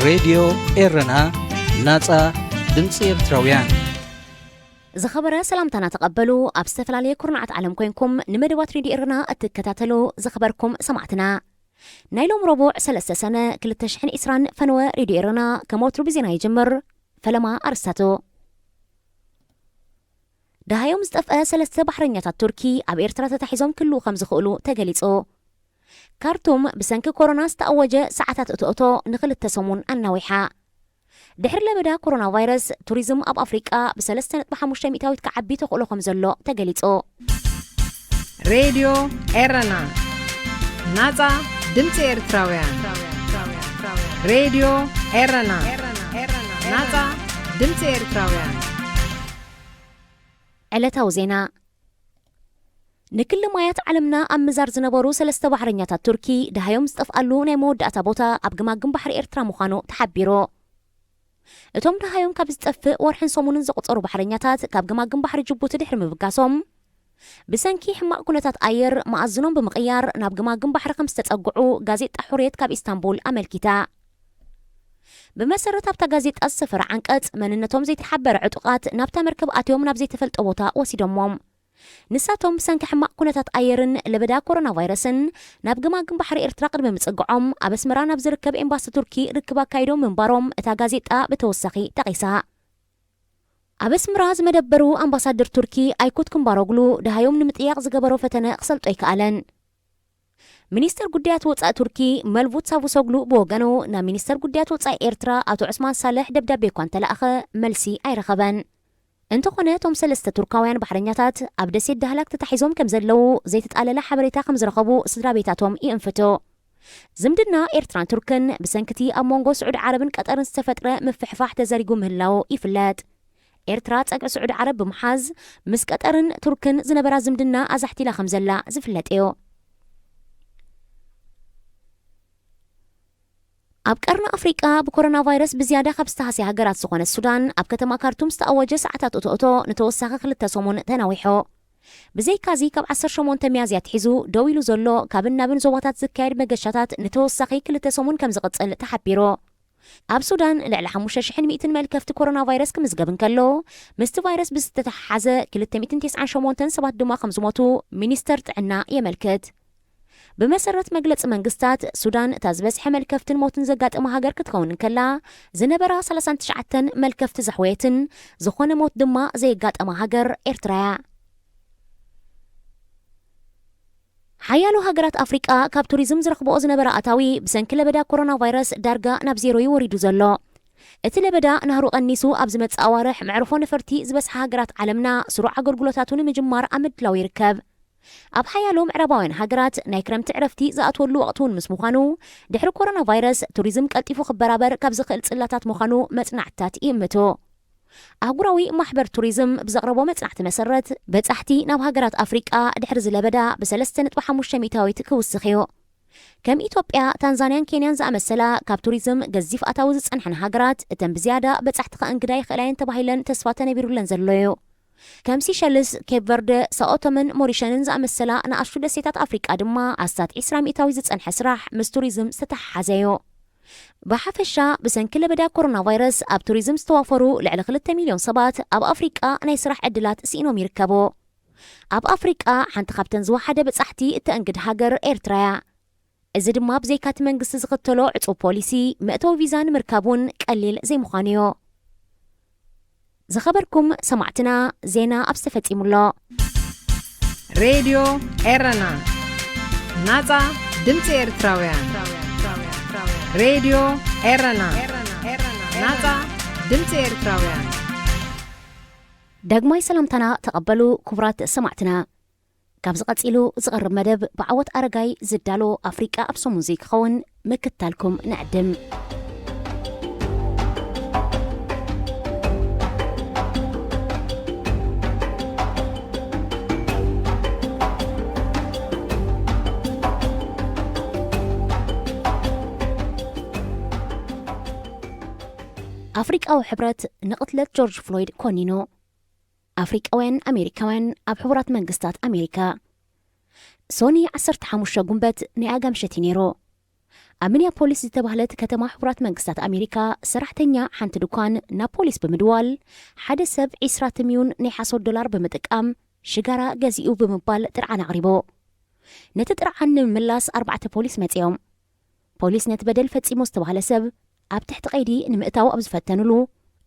ሬድዮ ኤረና፣ ናጻ ድምጺ ኤርትራውያን። ዝኸበረ ሰላምታና ተቐበሉ። ኣብ ዝተፈላለየ ኩርናዓት ዓለም ኮይንኩም ንመደባት ሬድዮ ኤረና እትከታተሉ ዝኸበርኩም ሰማዕትና፣ ናይ ሎም ረቡዕ ሰለስተ ሰነ ክልተ ሽሕን ዕስራን ፈነወ ሬድዮ ኤረና ከም ወትሩ ብዜና ይጅምር። ፈለማ ኣርስታቱ። ደሃዮም ዝጠፍአ ሰለስተ ባሕረኛታት ቱርኪ ኣብ ኤርትራ ተታሒዞም ክህልዉ ከም ዝኽእሉ ተገሊጹ። ካርቱም ብሰንኪ ኮሮና ዝተኣወጀ ሰዓታት እቶእቶ ንኽልተ ሰሙን ኣናዊሓ። ድሕሪ ለበዳ ኮሮና ቫይረስ፣ ቱሪዝም ኣብ ኣፍሪቃ ብ ሰለስተ ነጥቢ ሓሙሽተ ሚእታዊት ክዓቢ ተኽእሎ ከም ዘሎ ተገሊጹ። ሬድዮ ኤረና፣ ናጻ ድምጺ ኤርትራውያን። ሬድዮ ኤረና፣ ናጻ ድምጺ ኤርትራውያን። ዕለታዊ ዜና። ንክሊ ማያት ዓለምና ኣብ ምዛር ዝነበሩ ሰለስተ ባሕረኛታት ቱርኪ ደሃዮም ዝጠፍኣሉ ናይ መወዳእታ ቦታ ኣብ ግማግም ባሕሪ ኤርትራ ምዃኑ ተሓቢሩ። እቶም ደሃዮም ካብ ዝጠፍእ ወርሕን ሰሙንን ዘቑጸሩ ባሕረኛታት ካብ ግማግም ባሕሪ ጅቡቲ ድሕሪ ምብጋሶም፣ ብሰንኪ ሕማቕ ኩነታት ኣየር መኣዝኖም ብምቕያር ናብ ግማግም ባሕሪ ከም ዝተጸግዑ ጋዜጣ ሑርየት ካብ ኢስታንቡል ኣመልኪታ። ብመሰረት ኣብታ ጋዜጣ ዝሰፈረ ዓንቀጽ፣ መንነቶም ዘይተሓበረ ዕጡቓት ናብታ መርከብ ኣትዮም ናብ ዘይተፈልጠ ቦታ ወሲዶሞም። ንሳቶም ብሰንኪ ሕማቕ ኩነታት ኣየርን ለበዳ ኮሮና ቫይረስን ናብ ግማግም ባሕሪ ኤርትራ ቅድሚ ምጽግዖም፣ ኣብ ኣስመራ ናብ ዝርከብ ኤምባሲ ቱርኪ ርክብ ኣካይዶም ምንባሮም እታ ጋዜጣ ብተወሳኺ ጠቒሳ። ኣብ ኣስመራ ዝመደበሩ ኣምባሳደር ቱርኪ ኣይኩት ክንባሮግሉ፣ ደሃዮም ንምጥያቕ ዝገበሮ ፈተነ ክሰልጦ ኣይከኣለን። ሚኒስተር ጉዳያት ወጻኢ ቱርኪ መልቡት ሳቡሶግሉ ብወገኑ፣ ናብ ሚኒስተር ጉዳያት ወጻኢ ኤርትራ ኣቶ ዑስማን ሳልሕ ደብዳቤ እኳ እንተለኣኸ፣ መልሲ ኣይረኸበን። እንተኾነ፣ እቶም ሰለስተ ቱርካውያን ባሕረኛታት ኣብ ደሴት ዳህላክ ተታሒዞም ከም ዘለዉ ዘይተጣለለ ሓበሬታ ከም ዝረኸቡ ስድራ ቤታቶም ይእንፍቱ። ዝምድና ኤርትራን ቱርክን ብሰንክቲ ኣብ መንጎ ስዑዲ ዓረብን ቀጠርን ዝተፈጥረ ምፍሕፋሕ ተዘሪጉ ምህላዉ ይፍለጥ። ኤርትራ ጸግዒ ስዑዲ ዓረብ ብምሓዝ፣ ምስ ቀጠርን ቱርክን ዝነበራ ዝምድና ኣዛሕቲላ ከም ዘላ ዝፍለጥ እዩ። ኣብ ቀርኒ ኣፍሪቃ ብኮሮና ቫይረስ ብዝያዳ ካብ ዝተሃስያ ሃገራት ዝኾነት ሱዳን፣ ኣብ ከተማ ካርቱም ዝተኣወጀ ሰዓታት እቶእቶ ንተወሳኺ ክልተ ሰሙን ተናዊሑ። ብዘይካዚ፣ ካብ ዓሰርተ ሸሞንተ ሚያዝያ ኣትሒዙ ደው ኢሉ ዘሎ ካብን ናብን ዞባታት ዝካየድ መገሻታት ንተወሳኺ ክልተ ሰሙን ከም ዝቕጽል ተሓቢሩ። ኣብ ሱዳን ልዕሊ ሓሙሽተ ሽሕን ሚእትን መልከፍቲ ኮሮና ቫይረስ ክምዝገብ እንከሎ፣ ምስቲ ቫይረስ ብዝተተሓሓዘ ክልተ ሚእትን ተስዓን ሸሞንተን ሰባት ድማ ከም ዝሞቱ ሚኒስተር ጥዕና የመልክት። ብመሰረት መግለጺ መንግስታት፣ ሱዳን እታ ዝበዝሐ መልከፍትን ሞትን ዘጋጠማ ሃገር ክትከውን እንከላ፣ ዝነበራ ሰላሳን ትሽዓተን መልከፍቲ ዘሕወየትን ዝኾነ ሞት ድማ ዘየጋጠማ ሃገር ኤርትራ እያ። ሓያሎ ሃገራት ኣፍሪቃ ካብ ቱሪዝም ዝረኽብኦ ዝነበራ ኣታዊ ብሰንኪ ለበዳ ኮሮና ቫይረስ ዳርጋ ናብ ዜሮ እዩ ወሪዱ ዘሎ። እቲ ለበዳ ናህሩ ቀኒሱ ኣብ ዝመጽእ ኣዋርሕ መዕርፎ ነፈርቲ ዝበዝሓ ሃገራት ዓለምና ስሩዕ ኣገልግሎታቱ ንምጅማር ኣብ ምድላው ይርከብ። ኣብ ሓያሎ ምዕራባውያን ሃገራት ናይ ክረምቲ ዕረፍቲ ዝኣትወሉ ወቕቲ እውን ምስ ምዃኑ፣ ድሕሪ ኮሮና ቫይረስ ቱሪዝም ቀልጢፉ ክበራበር ካብ ዝኽእል ጽላታት ምዃኑ መጽናዕትታት ይእምቱ። ኣህጉራዊ ማሕበር ቱሪዝም ብዘቕረቦ መጽናዕቲ መሰረት፣ በጻሕቲ ናብ ሃገራት ኣፍሪቃ ድሕሪ ዝለበዳ ብ ሰለስተ ነጥቢ ሓሙሽተ ሚእታዊት ክውስኽ እዩ። ከም ኢትዮጵያ፣ ታንዛንያን ኬንያን ዝኣመሰላ ካብ ቱሪዝም ገዚፍ ኣታዊ ዝጸንሐን ሃገራት፣ እተን ብዝያዳ በጻሕቲ ከእንግዳ ይኽእላ እየን ተባሂለን ተስፋ ተነቢሩለን ዘሎ እዩ። ከም ሲሸልስ፣ ኬፕ ቨርደ፣ ሳኦቶምን ሞሪሸንን ዝኣመሰላ ንኣሽቱ ደሴታት ኣፍሪቃ ድማ ኣስታት ዕስራ ሚእታዊት ዝጸንሐ ስራሕ ምስ ቱሪዝም ዝተተሓሓዘ እዩ። ብሓፈሻ፣ ብሰንኪ ለበዳ ኮሮና ቫይረስ ኣብ ቱሪዝም ዝተዋፈሩ ልዕሊ ክልተ ሚልዮን ሰባት ኣብ ኣፍሪቃ ናይ ስራሕ ዕድላት ስኢኖም ይርከቡ። ኣብ ኣፍሪቃ ሓንቲ ካብተን ዝወሓደ በጻሕቲ እተእንግድ ሃገር ኤርትራ እያ። እዚ ድማ ብዘይካቲ መንግስቲ ዝኽተሎ ዕጹብ ፖሊሲ፣ መእተዊ ቪዛ ንምርካብ እውን ቀሊል ዘይምዃኑ እዩ። ዝኸበርኩም ሰማዕትና፣ ዜና ኣብዚ ተፈጺሙ ኣሎ። ሬድዮ ኤረና፣ ናጻ ድምጺ ኤርትራውያን። ሬድዮ ኤረና፣ ናጻ ድምጺ ኤርትራውያን። ዳግማይ ሰላምታና ተቐበሉ ክቡራት ሰማዕትና። ካብዚ ቀጺሉ ዝቐርብ መደብ ብዓወት ኣረጋይ ዝዳሎ ኣፍሪቃ ኣብ ሰሙን እዚ ክኸውን ምክታልኩም ንዕድም። ኣፍሪቃዊ ሕብረት ንቕትለት ጆርጅ ፍሎይድ ኮኒኑ። ኣፍሪቃውያን ኣሜሪካውያን ኣብ ሕቡራት መንግስታት ኣሜሪካ። ሶኒ ዓሰርተ ሓሙሽተ ጉንበት ናይ ኣጋ ምሸት እዩ ነይሩ። ኣብ ሚኒያፖሊስ ዝተባህለት ከተማ ሕቡራት መንግስታት ኣሜሪካ፣ ሰራሕተኛ ሓንቲ ድኳን ናብ ፖሊስ ብምድዋል፣ ሓደ ሰብ ዒስራ ትምዩን ናይ ሓሶት ዶላር ብምጥቃም ሽጋራ ገዚኡ ብምባል ጥርዓን ኣቕሪቡ። ነቲ ጥርዓን ንምምላስ ኣርባዕተ ፖሊስ መጺኦም። ፖሊስ ነቲ በደል ፈጺሙ ዝተባህለ ሰብ ኣብ ትሕቲ ቀይዲ ንምእታው ኣብ ዝፈተኑሉ፣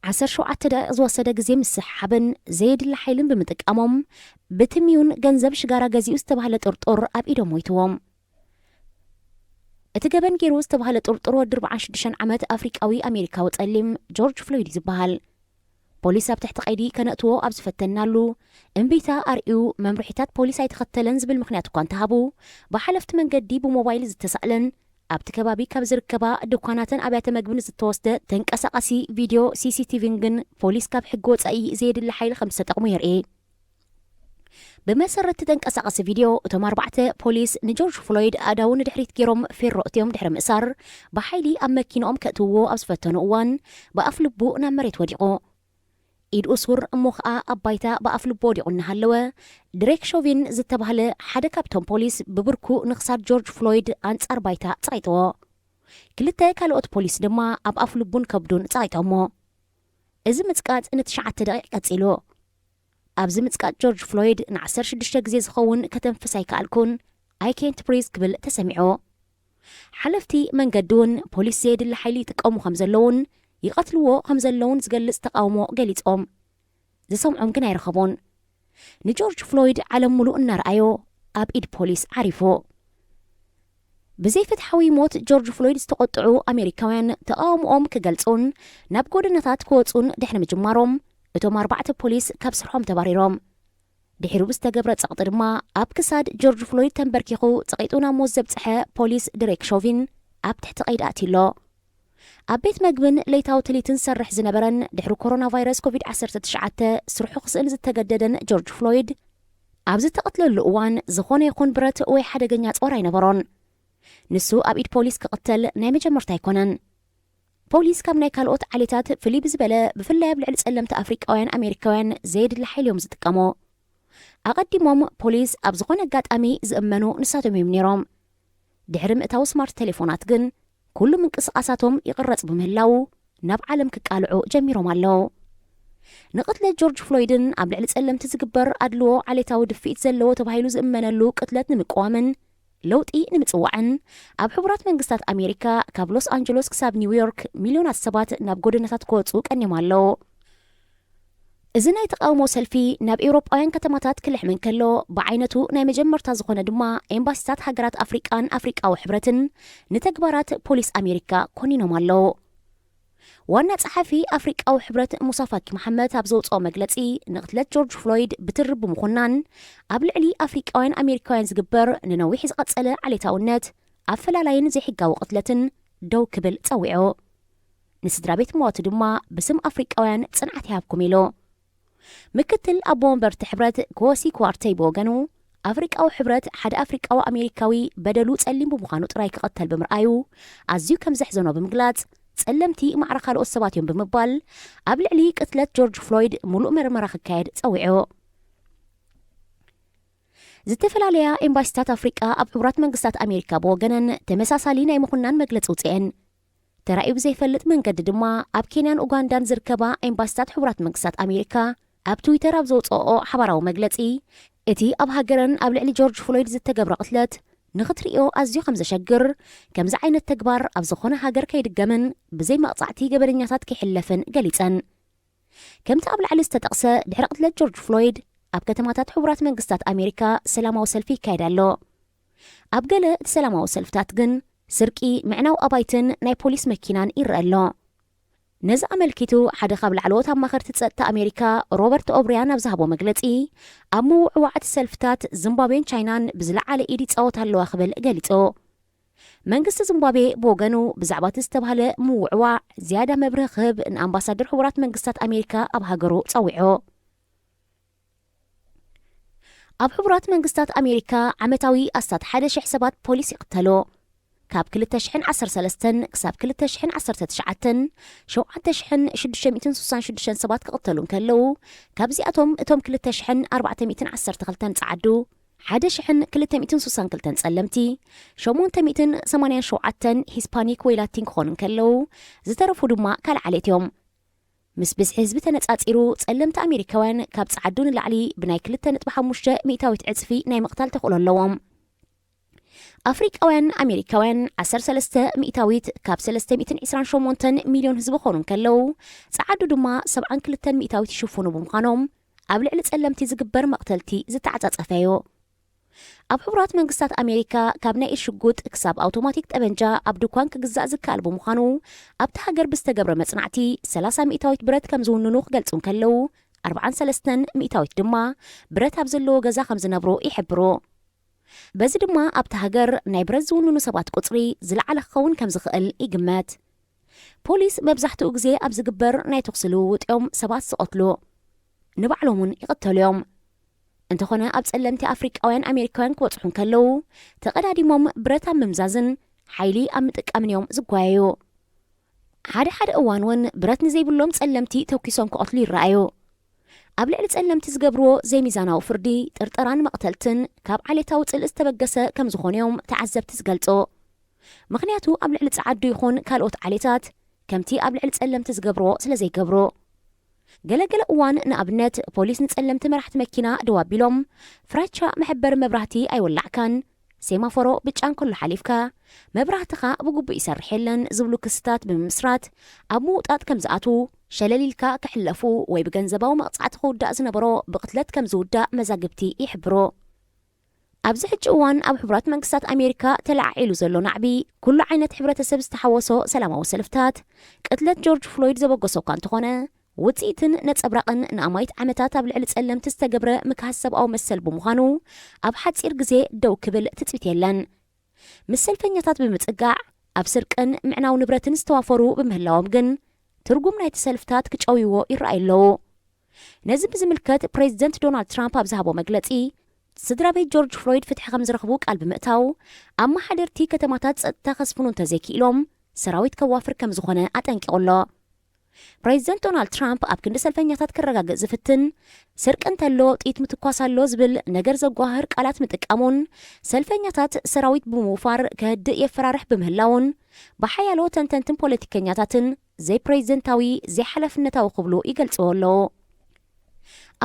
ዓሰርተ ሸውዓተ ደቂቕ ዝወሰደ ግዜ ምስሕሓብን ዘየድሊ ሓይልን ብምጥቃሞም፣ ብትምዩን ገንዘብ ሽጋራ ገዚኡ ዝተባህለ ጥርጡር ኣብ ኢዶም ሞይትዎም። እቲ ገበን ገይሩ ዝተባህለ ጥርጡር ወዲ ኣርባዓን ሽዱሽተን ዓመት ኣፍሪቃዊ ኣሜሪካዊ ጸሊም ጆርጅ ፍሎይድ እዩ ዝበሃል። ፖሊስ ኣብ ትሕቲ ቀይዲ ከነእትዎ ኣብ ዝፈተናሉ፣ እምቢታ ኣርእዩ መምርሒታት ፖሊስ ኣይተኸተለን ዝብል ምኽንያት እኳ እንተሃቡ፣ ብሓለፍቲ መንገዲ ብሞባይል ዝተሳእለን ኣብቲ ከባቢ ካብ ዝርከባ ድኳናትን ኣብያተ መግብን ዝተወስደ ተንቀሳቓሲ ቪድዮ ሲሲቲቪን ግን ፖሊስ ካብ ሕጊ ወጻኢ ዘየድሊ ሓይሊ ከም ዝተጠቕሙ የርኢ። ብመሰረት እቲ ተንቀሳቓሲ ቪድዮ፣ እቶም ኣርባዕተ ፖሊስ ንጆርጅ ፍሎይድ ኣእዳዉ ንድሕሪት ገይሮም ፌሮ እትዮም ድሕሪ ምእሳር፣ ብሓይሊ ኣብ መኪንኦም ከእትውዎ ኣብ ዝፈተኑ እዋን፣ ብኣፍ ልቡ ናብ መሬት ወዲቑ። ኢድ እሱር እሞ ኸኣ ኣብ ባይታ ብኣፍ ልቡ ወዲቑ እናሃለወ፣ ድሬክ ሾቪን ዝተባህለ ሓደ ካብቶም ፖሊስ ብብርኩ ንኽሳድ ጆርጅ ፍሎይድ ኣንጻር ባይታ ጸቒጥዎ። ክልተ ካልኦት ፖሊስ ድማ ኣብ ኣፍ ልቡን ከብዱን ጸቒጦሞ። እዚ ምጽቃጥ ንትሽዓተ ደቂቕ ቀጺሉ። ኣብዚ ምጽቃጥ ጆርጅ ፍሎይድ ንዓሰርተ ሽዱሽተ ግዜ ዝኸውን ከተንፍስ ኣይከኣልኩን፣ "I can't breathe" ክብል ተሰሚዑ። ሓለፍቲ መንገዲ እውን ፖሊስ ዘየድሊ ሓይሊ ይጥቀሙ ከም ዘለውን ይቐትልዎ ከም ዘለውን ዝገልጽ ተቃውሞ ገሊጾም። ዝሰምዖም ግን ኣይረኸቡን። ንጆርጅ ፍሎይድ ዓለም ሙሉእ እናረኣዮ ኣብ ኢድ ፖሊስ ዓሪፉ። ብዘይፍትሓዊ ሞት ጆርጅ ፍሎይድ ዝተቆጥዑ ኣሜሪካውያን ተቃውሞኦም ክገልጹን ናብ ጎደናታት ክወጹን ድሕሪ ምጅማሮም፣ እቶም ኣርባዕተ ፖሊስ ካብ ስርሖም ተባሪሮም። ድሒሩ ብዝተገብረ ጸቕጢ ድማ ኣብ ክሳድ ጆርጅ ፍሎይድ ተንበርኪኹ ጸቒጡ ናብ ሞት ዘብጽሐ ፖሊስ ድሬክ ሾቪን ኣብ ትሕቲ ቀይዲ ኣትዩ ኣሎ። ኣብ ቤት መግብን ለይታዊ ትልሂትን ዝሰርሕ ዝነበረን ድሕሪ ኮሮና ቫይረስ ኮቪድ ዓሰርተ ትሽዓተ ስርሑ ክስእን ዝተገደደን ጆርጅ ፍሎይድ፣ ኣብ ዝተቐትለሉ እዋን ዝኾነ ይኹን ብረት ወይ ሓደገኛ ጾር ኣይነበሮን። ንሱ ኣብ ኢድ ፖሊስ ክቕተል ናይ መጀመርታ ኣይኮነን። ፖሊስ ካብ ናይ ካልኦት ዓሌታት ፍልይ ብዝበለ፣ ብፍላይ ኣብ ልዕሊ ጸለምቲ ኣፍሪቃውያን ኣሜሪካውያን ዘየድሊ ሓይሊ እዮም ዝጥቀሙ። ኣቐዲሞም ፖሊስ ኣብ ዝኾነ ኣጋጣሚ ዝእመኑ ንሳቶም እዮም ነይሮም። ድሕሪ ምእታው ስማርት ቴሌፎናት ግን፣ ኩሉ ምንቅስቓሳቶም ይቕረጽ ብምህላዉ፣ ናብ ዓለም ክቃልዑ ጀሚሮም ኣለዉ። ንቕትለት ጆርጅ ፍሎይድን ኣብ ልዕሊ ጸለምቲ ዝግበር ኣድልዎ ዓሌታዊ ድፍኢት ዘለዎ ተባሂሉ ዝእመነሉ ቅትለት ንምቅዋምን ለውጢ ንምጽዋዕን፣ ኣብ ሕቡራት መንግስታት ኣሜሪካ ካብ ሎስ ኣንጀሎስ ክሳብ ኒውዮርክ ሚልዮናት ሰባት ናብ ጎደናታት ክወጹ ቀንዮም ኣለዉ። እዚ ናይ ተቃውሞ ሰልፊ ናብ ኤውሮጳውያን ከተማታት ክልሕም እንከሎ፣ ብዓይነቱ ናይ መጀመርታ ዝኾነ ድማ፣ ኤምባሲታት ሃገራት ኣፍሪቃን ኣፍሪቃዊ ሕብረትን ንተግባራት ፖሊስ ኣሜሪካ ኮኒኖም ኣለዉ። ዋና ጸሓፊ ኣፍሪቃዊ ሕብረት ሙሳ ፋኪ መሓመድ ኣብ ዘውጽኦ መግለጺ፣ ንቕትለት ጆርጅ ፍሎይድ ብትሪ ብምኹናን፣ ኣብ ልዕሊ ኣፍሪቃውያን ኣሜሪካውያን ዝግበር ንነዊሕ ዝቐጸለ ዓሌታውነት፣ ኣፈላላይን ዘይሕጋዊ ቅትለትን ደው ክብል ጸዊዑ። ንስድራ ቤት መዋቲ ድማ ብስም ኣፍሪቃውያን ጽንዓት ይሃብኩም ኢሉ። ምክትል ኣቦ ወንበር እቲ ሕብረት ኮሲ ኩዋርተይ ብወገኑ፣ ኣፍሪቃዊ ሕብረት ሓደ ኣፍሪቃዊ ኣሜሪካዊ በደሉ ጸሊም ብምዃኑ ጥራይ ክቐተል ብምርኣዩ ኣዝዩ ከም ዘሕዘኖ ብምግላጽ፣ ጸለምቲ ማዕረ ካልኦት ሰባት እዮም ብምባል ኣብ ልዕሊ ቅትለት ጆርጅ ፍሎይድ ሙሉእ መርመራ ክካየድ ጸዊዑ። ዝተፈላለያ ኤምባሲታት ኣፍሪቃ ኣብ ሕቡራት መንግስታት ኣሜሪካ ብወገነን ተመሳሳሊ ናይ ምኹናን መግለጺ ውጽኤን። ተራእዩ ብዘይፈልጥ መንገዲ ድማ ኣብ ኬንያን ኡጋንዳን ዝርከባ ኤምባሲታት ሕቡራት መንግስታት ኣሜሪካ ኣብ ትዊተር ኣብ ዘውፅኦ ሓባራዊ መግለፂ፣ እቲ ኣብ ሃገረን ኣብ ልዕሊ ጆርጅ ፍሎይድ ዝተገብረ ቅትለት ንኽትርእዮ ኣዝዩ ከም ዘሸግር፣ ከምዚ ዓይነት ተግባር ኣብ ዝኾነ ሃገር ከይድገምን ብዘይ መቕፃዕቲ ገበነኛታት ከይሕለፍን ገሊፀን። ከምቲ ኣብ ላዕሊ ዝተጠቕሰ፣ ድሕሪ ቅትለት ጆርጅ ፍሎይድ ኣብ ከተማታት ሕቡራት መንግስታት ኣሜሪካ ሰላማዊ ሰልፊ ይካየድ ኣሎ። ኣብ ገለ እቲ ሰላማዊ ሰልፍታት ግን ስርቂ፣ ምዕናው ኣባይትን ናይ ፖሊስ መኪናን ይረአ ኣሎ። ነዚ ኣመልኪቱ ሓደ ካብ ላዕለዎት ኣማኸርቲ ጸጥታ ኣሜሪካ ሮበርት ኦብሪያን ኣብ ዝሃቦ መግለጺ፣ ኣብ ምውዕዋዕ እቲ ሰልፍታት ዚምባብዌን ቻይናን ብዝለዓለ ኢድ ይጻወታ ኣለዋ ክብል ገሊጹ። መንግስቲ ዚምባብዌ ብወገኑ ብዛዕባ እቲ ዝተባህለ ምውዕዋዕ ዝያዳ መብርሂ ክህብ ንኣምባሳደር ሕቡራት መንግስታት ኣሜሪካ ኣብ ሃገሩ ጸዊዑ። ኣብ ሕቡራት መንግስታት ኣሜሪካ ዓመታዊ ኣስታት ሓደ ሽሕ ሰባት ፖሊስ ይቕተሉ። ካብ ክልተ ሽሕን ዓሰርተ ሰለስተን ክሳብ ክልተ ሽሕን ዓሰርተ ትሽዓተን ሸውዓተ ሽሕን ሽዱሽተ ሚእትን ስሳን ሽዱሽተን ሰባት ክቕተሉ እንከለዉ፣ ካብዚኣቶም እቶም ክልተ ሽሕን ኣርባዕተ ሚእትን ዓሰርተ ክልተን ጸዓዱ፣ ሓደ ሽሕን ክልተ ሚእትን ስሳን ክልተን ጸለምቲ፣ ሸሞንተ ሚእትን ሰማንያን ሸውዓተን ሂስፓኒክ ወይ ላቲን ክኾኑ እንከለዉ፣ ዝተረፉ ድማ ካልእ ዓሌት እዮም። ምስ ብዝሒ ህዝቢ ተነጻጺሩ፣ ጸለምቲ ኣሜሪካውያን ካብ ጸዓዱ ንላዕሊ ብናይ ክልተ ነጥቢ ሓሙሽተ ሚእታዊት ዕጽፊ ናይ ምቕታል ተኽእሎ ኣለዎም። ኣፍሪቃውያን ኣሜሪካውያን ዓሰርተ ሰለስተ ሚእታዊት ካብ ሰለስተ ሚእትን ዕስራን ሸሞንተን ሚልዮን ህዝቢ ክኾኑ እንከለዉ፣ ጸዓዱ ድማ ሰብዓን ክልተን ሚእታዊት ይሽፍኑ ብምዃኖም፣ ኣብ ልዕሊ ጸለምቲ ዝግበር መቕተልቲ ዝተዓጻጸፈ እዩ። ኣብ ሕቡራት መንግስታት ኣሜሪካ ካብ ናይ ኢድ ሽጉጥ ክሳብ ኣውቶማቲክ ጠበንጃ ኣብ ድኳን ክግዛእ ዝከኣል ብምዃኑ፣ ኣብቲ ሃገር ብዝተገብረ መጽናዕቲ ሰላሳ ሚእታዊት ብረት ከም ዝውንኑ ክገልጹ እንከለዉ፣ ኣርብዓን ሰለስተን ሚእታዊት ድማ ብረት ኣብ ዘለዎ ገዛ ከም ዝነብሩ ይሕብሩ። በዚ ድማ ኣብቲ ሃገር ናይ ብረት ዝውንኑ ሰባት ቁጽሪ ዝለዓለ ክኸውን ከም ዝኽእል ይግመት። ፖሊስ መብዛሕትኡ ግዜ ኣብ ዝግበር ናይ ተኹሲ ልውውጥ እዮም ሰባት ዝቐትሉ፣ ንባዕሎም እውን ይቕተሉ እዮም። እንተኾነ ኣብ ጸለምቲ ኣፍሪቃውያን ኣሜሪካውያን ክበጽሑ እንከለዉ፣ ተቐዳዲሞም ብረት ኣብ ምምዛዝን ሓይሊ ኣብ ምጥቃምን እዮም ዝጓየዩ። ሓደ ሓደ እዋን እውን ብረት ንዘይብሎም ጸለምቲ ተኲሶም ክቐትሉ ይረኣዩ። ኣብ ልዕሊ ጸለምቲ ዝገብርዎ ዘይሚዛናዊ ፍርዲ፣ ጥርጠራን መቕተልትን ካብ ዓሌታዊ ጽልኢ ዝተበገሰ ከም ዝኾኑ እዮም ተዓዘብቲ ዝገልጹ። ምኽንያቱ ኣብ ልዕሊ ጸዓዱ ይኹን ካልኦት ዓሌታት ከምቲ ኣብ ልዕሊ ጸለምቲ ዝገብርዎ ስለ ዘይገብሩ። ገለገለ እዋን ንኣብነት ፖሊስ ንጸለምቲ መራሕቲ መኪና ደው ኣቢሎም ፍራቻ መሐበሪ መብራህቲ ኣይወላዕካን፣ ሴማፎሮ ብጫ እንከሎ ሓሊፍካ፣ መብራህትኻ ብግቡእ ይሰርሕ የለን ዝብሉ ክስታት ብምምስራት ኣብ ምውጣጥ ከም ዝኣትዉ፣ ሸለል ኢልካ ክሕለፉ ወይ ብገንዘባዊ መቕጻዕቲ ክውዳእ ዝነበሮ ብቕትለት ከም ዝውዳእ መዛግብቲ ይሕብሩ። ኣብዚ ሕጂ እዋን ኣብ ሕቡራት መንግስታት ኣሜሪካ ተለዓዒሉ ዘሎ ናዕቢ፣ ኩሉ ዓይነት ሕብረተሰብ ዝተሓወሶ ሰላማዊ ሰልፍታት፣ ቅትለት ጆርጅ ፍሎይድ ዘበገሶ እኳ እንተኾነ፣ ውጽኢትን ነጸብራቕን ንኣማይት ዓመታት ኣብ ልዕሊ ጸለምቲ ዝተገብረ ምክሃስ ሰብኣዊ መሰል ብምዃኑ፣ ኣብ ሓጺር ግዜ ደው ክብል ትጽቢት የለን። ምስ ሰልፈኛታት ብምጽጋዕ፣ ኣብ ስርቅን ምዕናው ንብረትን ዝተዋፈሩ ብምህላዎም ግን፣ ትርጉም ናይቲ ሰልፍታት ክጨውይዎ ይረኣዩ ኣለዉ። ነዚ ብዝምልከት ፕሬዚደንት ዶናልድ ትራምፕ ኣብ ዝሃቦ መግለጺ፣ ስድራ ቤት ጆርጅ ፍሎይድ ፍትሒ ከም ዝረኽቡ ቃል ብምእታው፣ ኣመሓደርቲ ከተማታት ጸጥታ ከስፍኑ እንተዘይክኢሎም፣ ሰራዊት ከዋፍር ከም ዝኾነ ኣጠንቂቑ ኣሎ። ፕሬዚደንት ዶናልድ ትራምፕ ኣብ ክንዲ ሰልፈኛታት ክረጋግጽ ዝፍትን፣ ስርቂ እንተሎ ጥይት ምትኳስ ኣሎ ዝብል ነገር ዘጓህር ቃላት ምጥቃሙን፣ ሰልፈኛታት ሰራዊት ብምውፋር ከህድእ የፈራርሕ ብምህላውን፣ ብሓያሎ ተንተንትን ፖለቲከኛታትን ዘይፕሬዚደንታዊ፣ ዘይሓላፍነታዊ ክብሉ ይገልጽዎ ኣለዉ።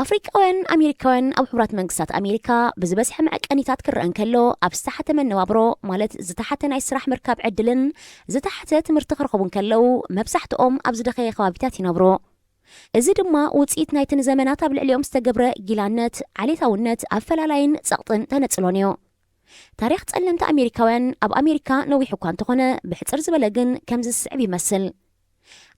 ኣፍሪቃውያን ኣሜሪካውያን ኣብ ሕቡራት መንግስታት ኣሜሪካ ብዝበዝሐ መዐቀኒታት ክረአ እንከሎ፣ ኣብ ዝተሓተ መነባብሮ፣ ማለት ዝተሓተ ናይ ስራሕ ምርካብ ዕድልን ዝተሓተ ትምህርቲ ክረኽቡ እንከለዉ፣ መብዛሕትኦም ኣብ ዝደኸየ ከባቢታት ይነብሩ። እዚ ድማ ውጽኢት ናይቲ ንዘመናት ኣብ ልዕሊኦም ዝተገብረ ጊላነት፣ ዓሌታውነት፣ ኣፈላላይን ጸቕጥን ተነጽሎን እዩ። ታሪኽ ጸለምቲ ኣሜሪካውያን ኣብ ኣሜሪካ ነዊሕ እኳ እንተኾነ፣ ብሕጽር ዝበለ ግን ከምዚ ዝስዕብ ይመስል።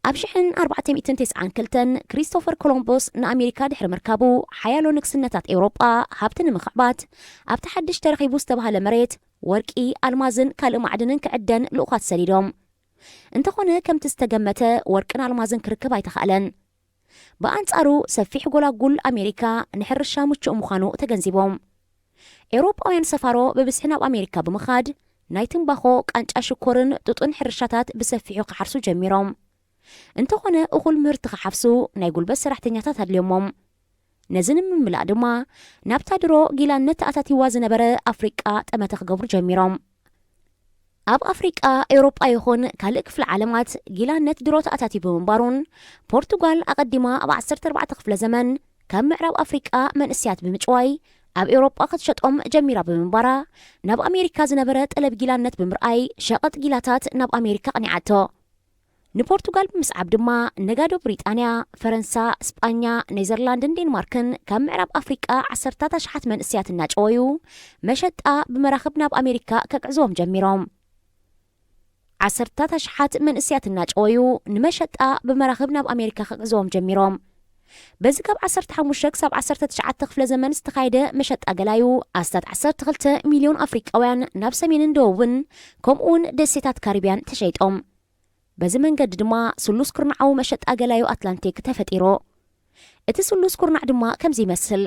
ኣብ ሽሕን ኣርባዕተ ሚእትን ተስዓን ክልተን ክሪስቶፈር ኮሎምቦስ ንኣሜሪካ ድሕሪ ምርካቡ፣ ሓያሎ ንግስነታት ኤውሮጳ ሃብቲ ንምኽዕባት ኣብቲ ሓድሽ ተረኺቡ ዝተባህለ መሬት ወርቂ፣ ኣልማዝን ካልእ ማዕድንን ክዕደን ልኡኻት ሰዲዶም። እንተኾነ፣ ከምቲ ዝተገመተ ወርቅን ኣልማዝን ክርከብ ኣይተኻእለን። ብኣንጻሩ፣ ሰፊሕ ጎላጉል ኣሜሪካ ንሕርሻ ምቹእ ምዃኑ ተገንዚቦም። ኤውሮጳውያን ሰፋሮ ብብዝሒ ናብ ኣሜሪካ ብምኻድ፣ ናይ ትምባኾ፣ ቃንጫ ሽኮርን ጡጥን ሕርሻታት ብሰፊሑ ክሓርሱ ጀሚሮም። እንተኾነ፣ እኹል ምህርቲ ክሓፍሱ ናይ ጉልበት ሰራሕተኛታት ኣድልዮሞም። ነዚ ንምምላእ ድማ፣ ናብታ ድሮ ጊላነት ተኣታቲዋ ዝነበረ ኣፍሪቃ ጠመተ ክገብሩ ጀሚሮም። ኣብ ኣፍሪቃ፣ ኤውሮጳ ይኹን ካልእ ክፍለ ዓለማት ጊላነት ድሮ ተኣታትዩ ብምንባሩን፣ ፖርቱጋል ኣቐዲማ ኣብ ዓሰርተ ኣርባዕተ ክፍለ ዘመን ካብ ምዕራብ ኣፍሪቃ መንእሰያት ብምጭዋይ ኣብ ኤውሮጳ ክትሸጦም ጀሚራ ብምንባራ፣ ናብ ኣሜሪካ ዝነበረ ጠለብ ጊላነት ብምርኣይ ሸቐጥ ጊላታት ናብ ኣሜሪካ ኣቕኒዓቶ። ንፖርቱጋል ብምስዓብ ድማ ነጋዶ ብሪጣንያ፣ ፈረንሳ፣ ስጳኛ፣ ኔዘርላንድን ዴንማርክን ካብ ምዕራብ ኣፍሪቃ ዓሰርታት ኣሽሓት መንእሰያት እናጨወዩ መሸጣ ብመራኽብ ናብ ኣሜሪካ ከግዕዝዎም ጀሚሮም። ዓሰርታት ኣሽሓት መንእሰያት እናጨወዩ ንመሸጣ ብመራኽብ ናብ ኣሜሪካ ከግዕዝዎም ጀሚሮም። በዚ ካብ ዓሰርተ ሓሙሽተ ክሳብ ዓሰርተ ትሽዓተ ክፍለ ዘመን ዝተኻየደ መሸጣ ገላዩ ኣስታት ዓሰርተ ክልተ ሚልዮን ኣፍሪቃውያን ናብ ሰሜንን ደቡብን ከምኡውን ደሴታት ካሪብያን ተሸይጦም። በዚ መንገዲ ድማ ስሉስ ኩርናዓዊ መሸጣ ገላዩ ኣትላንቲክ ተፈጢሩ። እቲ ስሉስ ኩርናዕ ድማ ከምዚ ይመስል።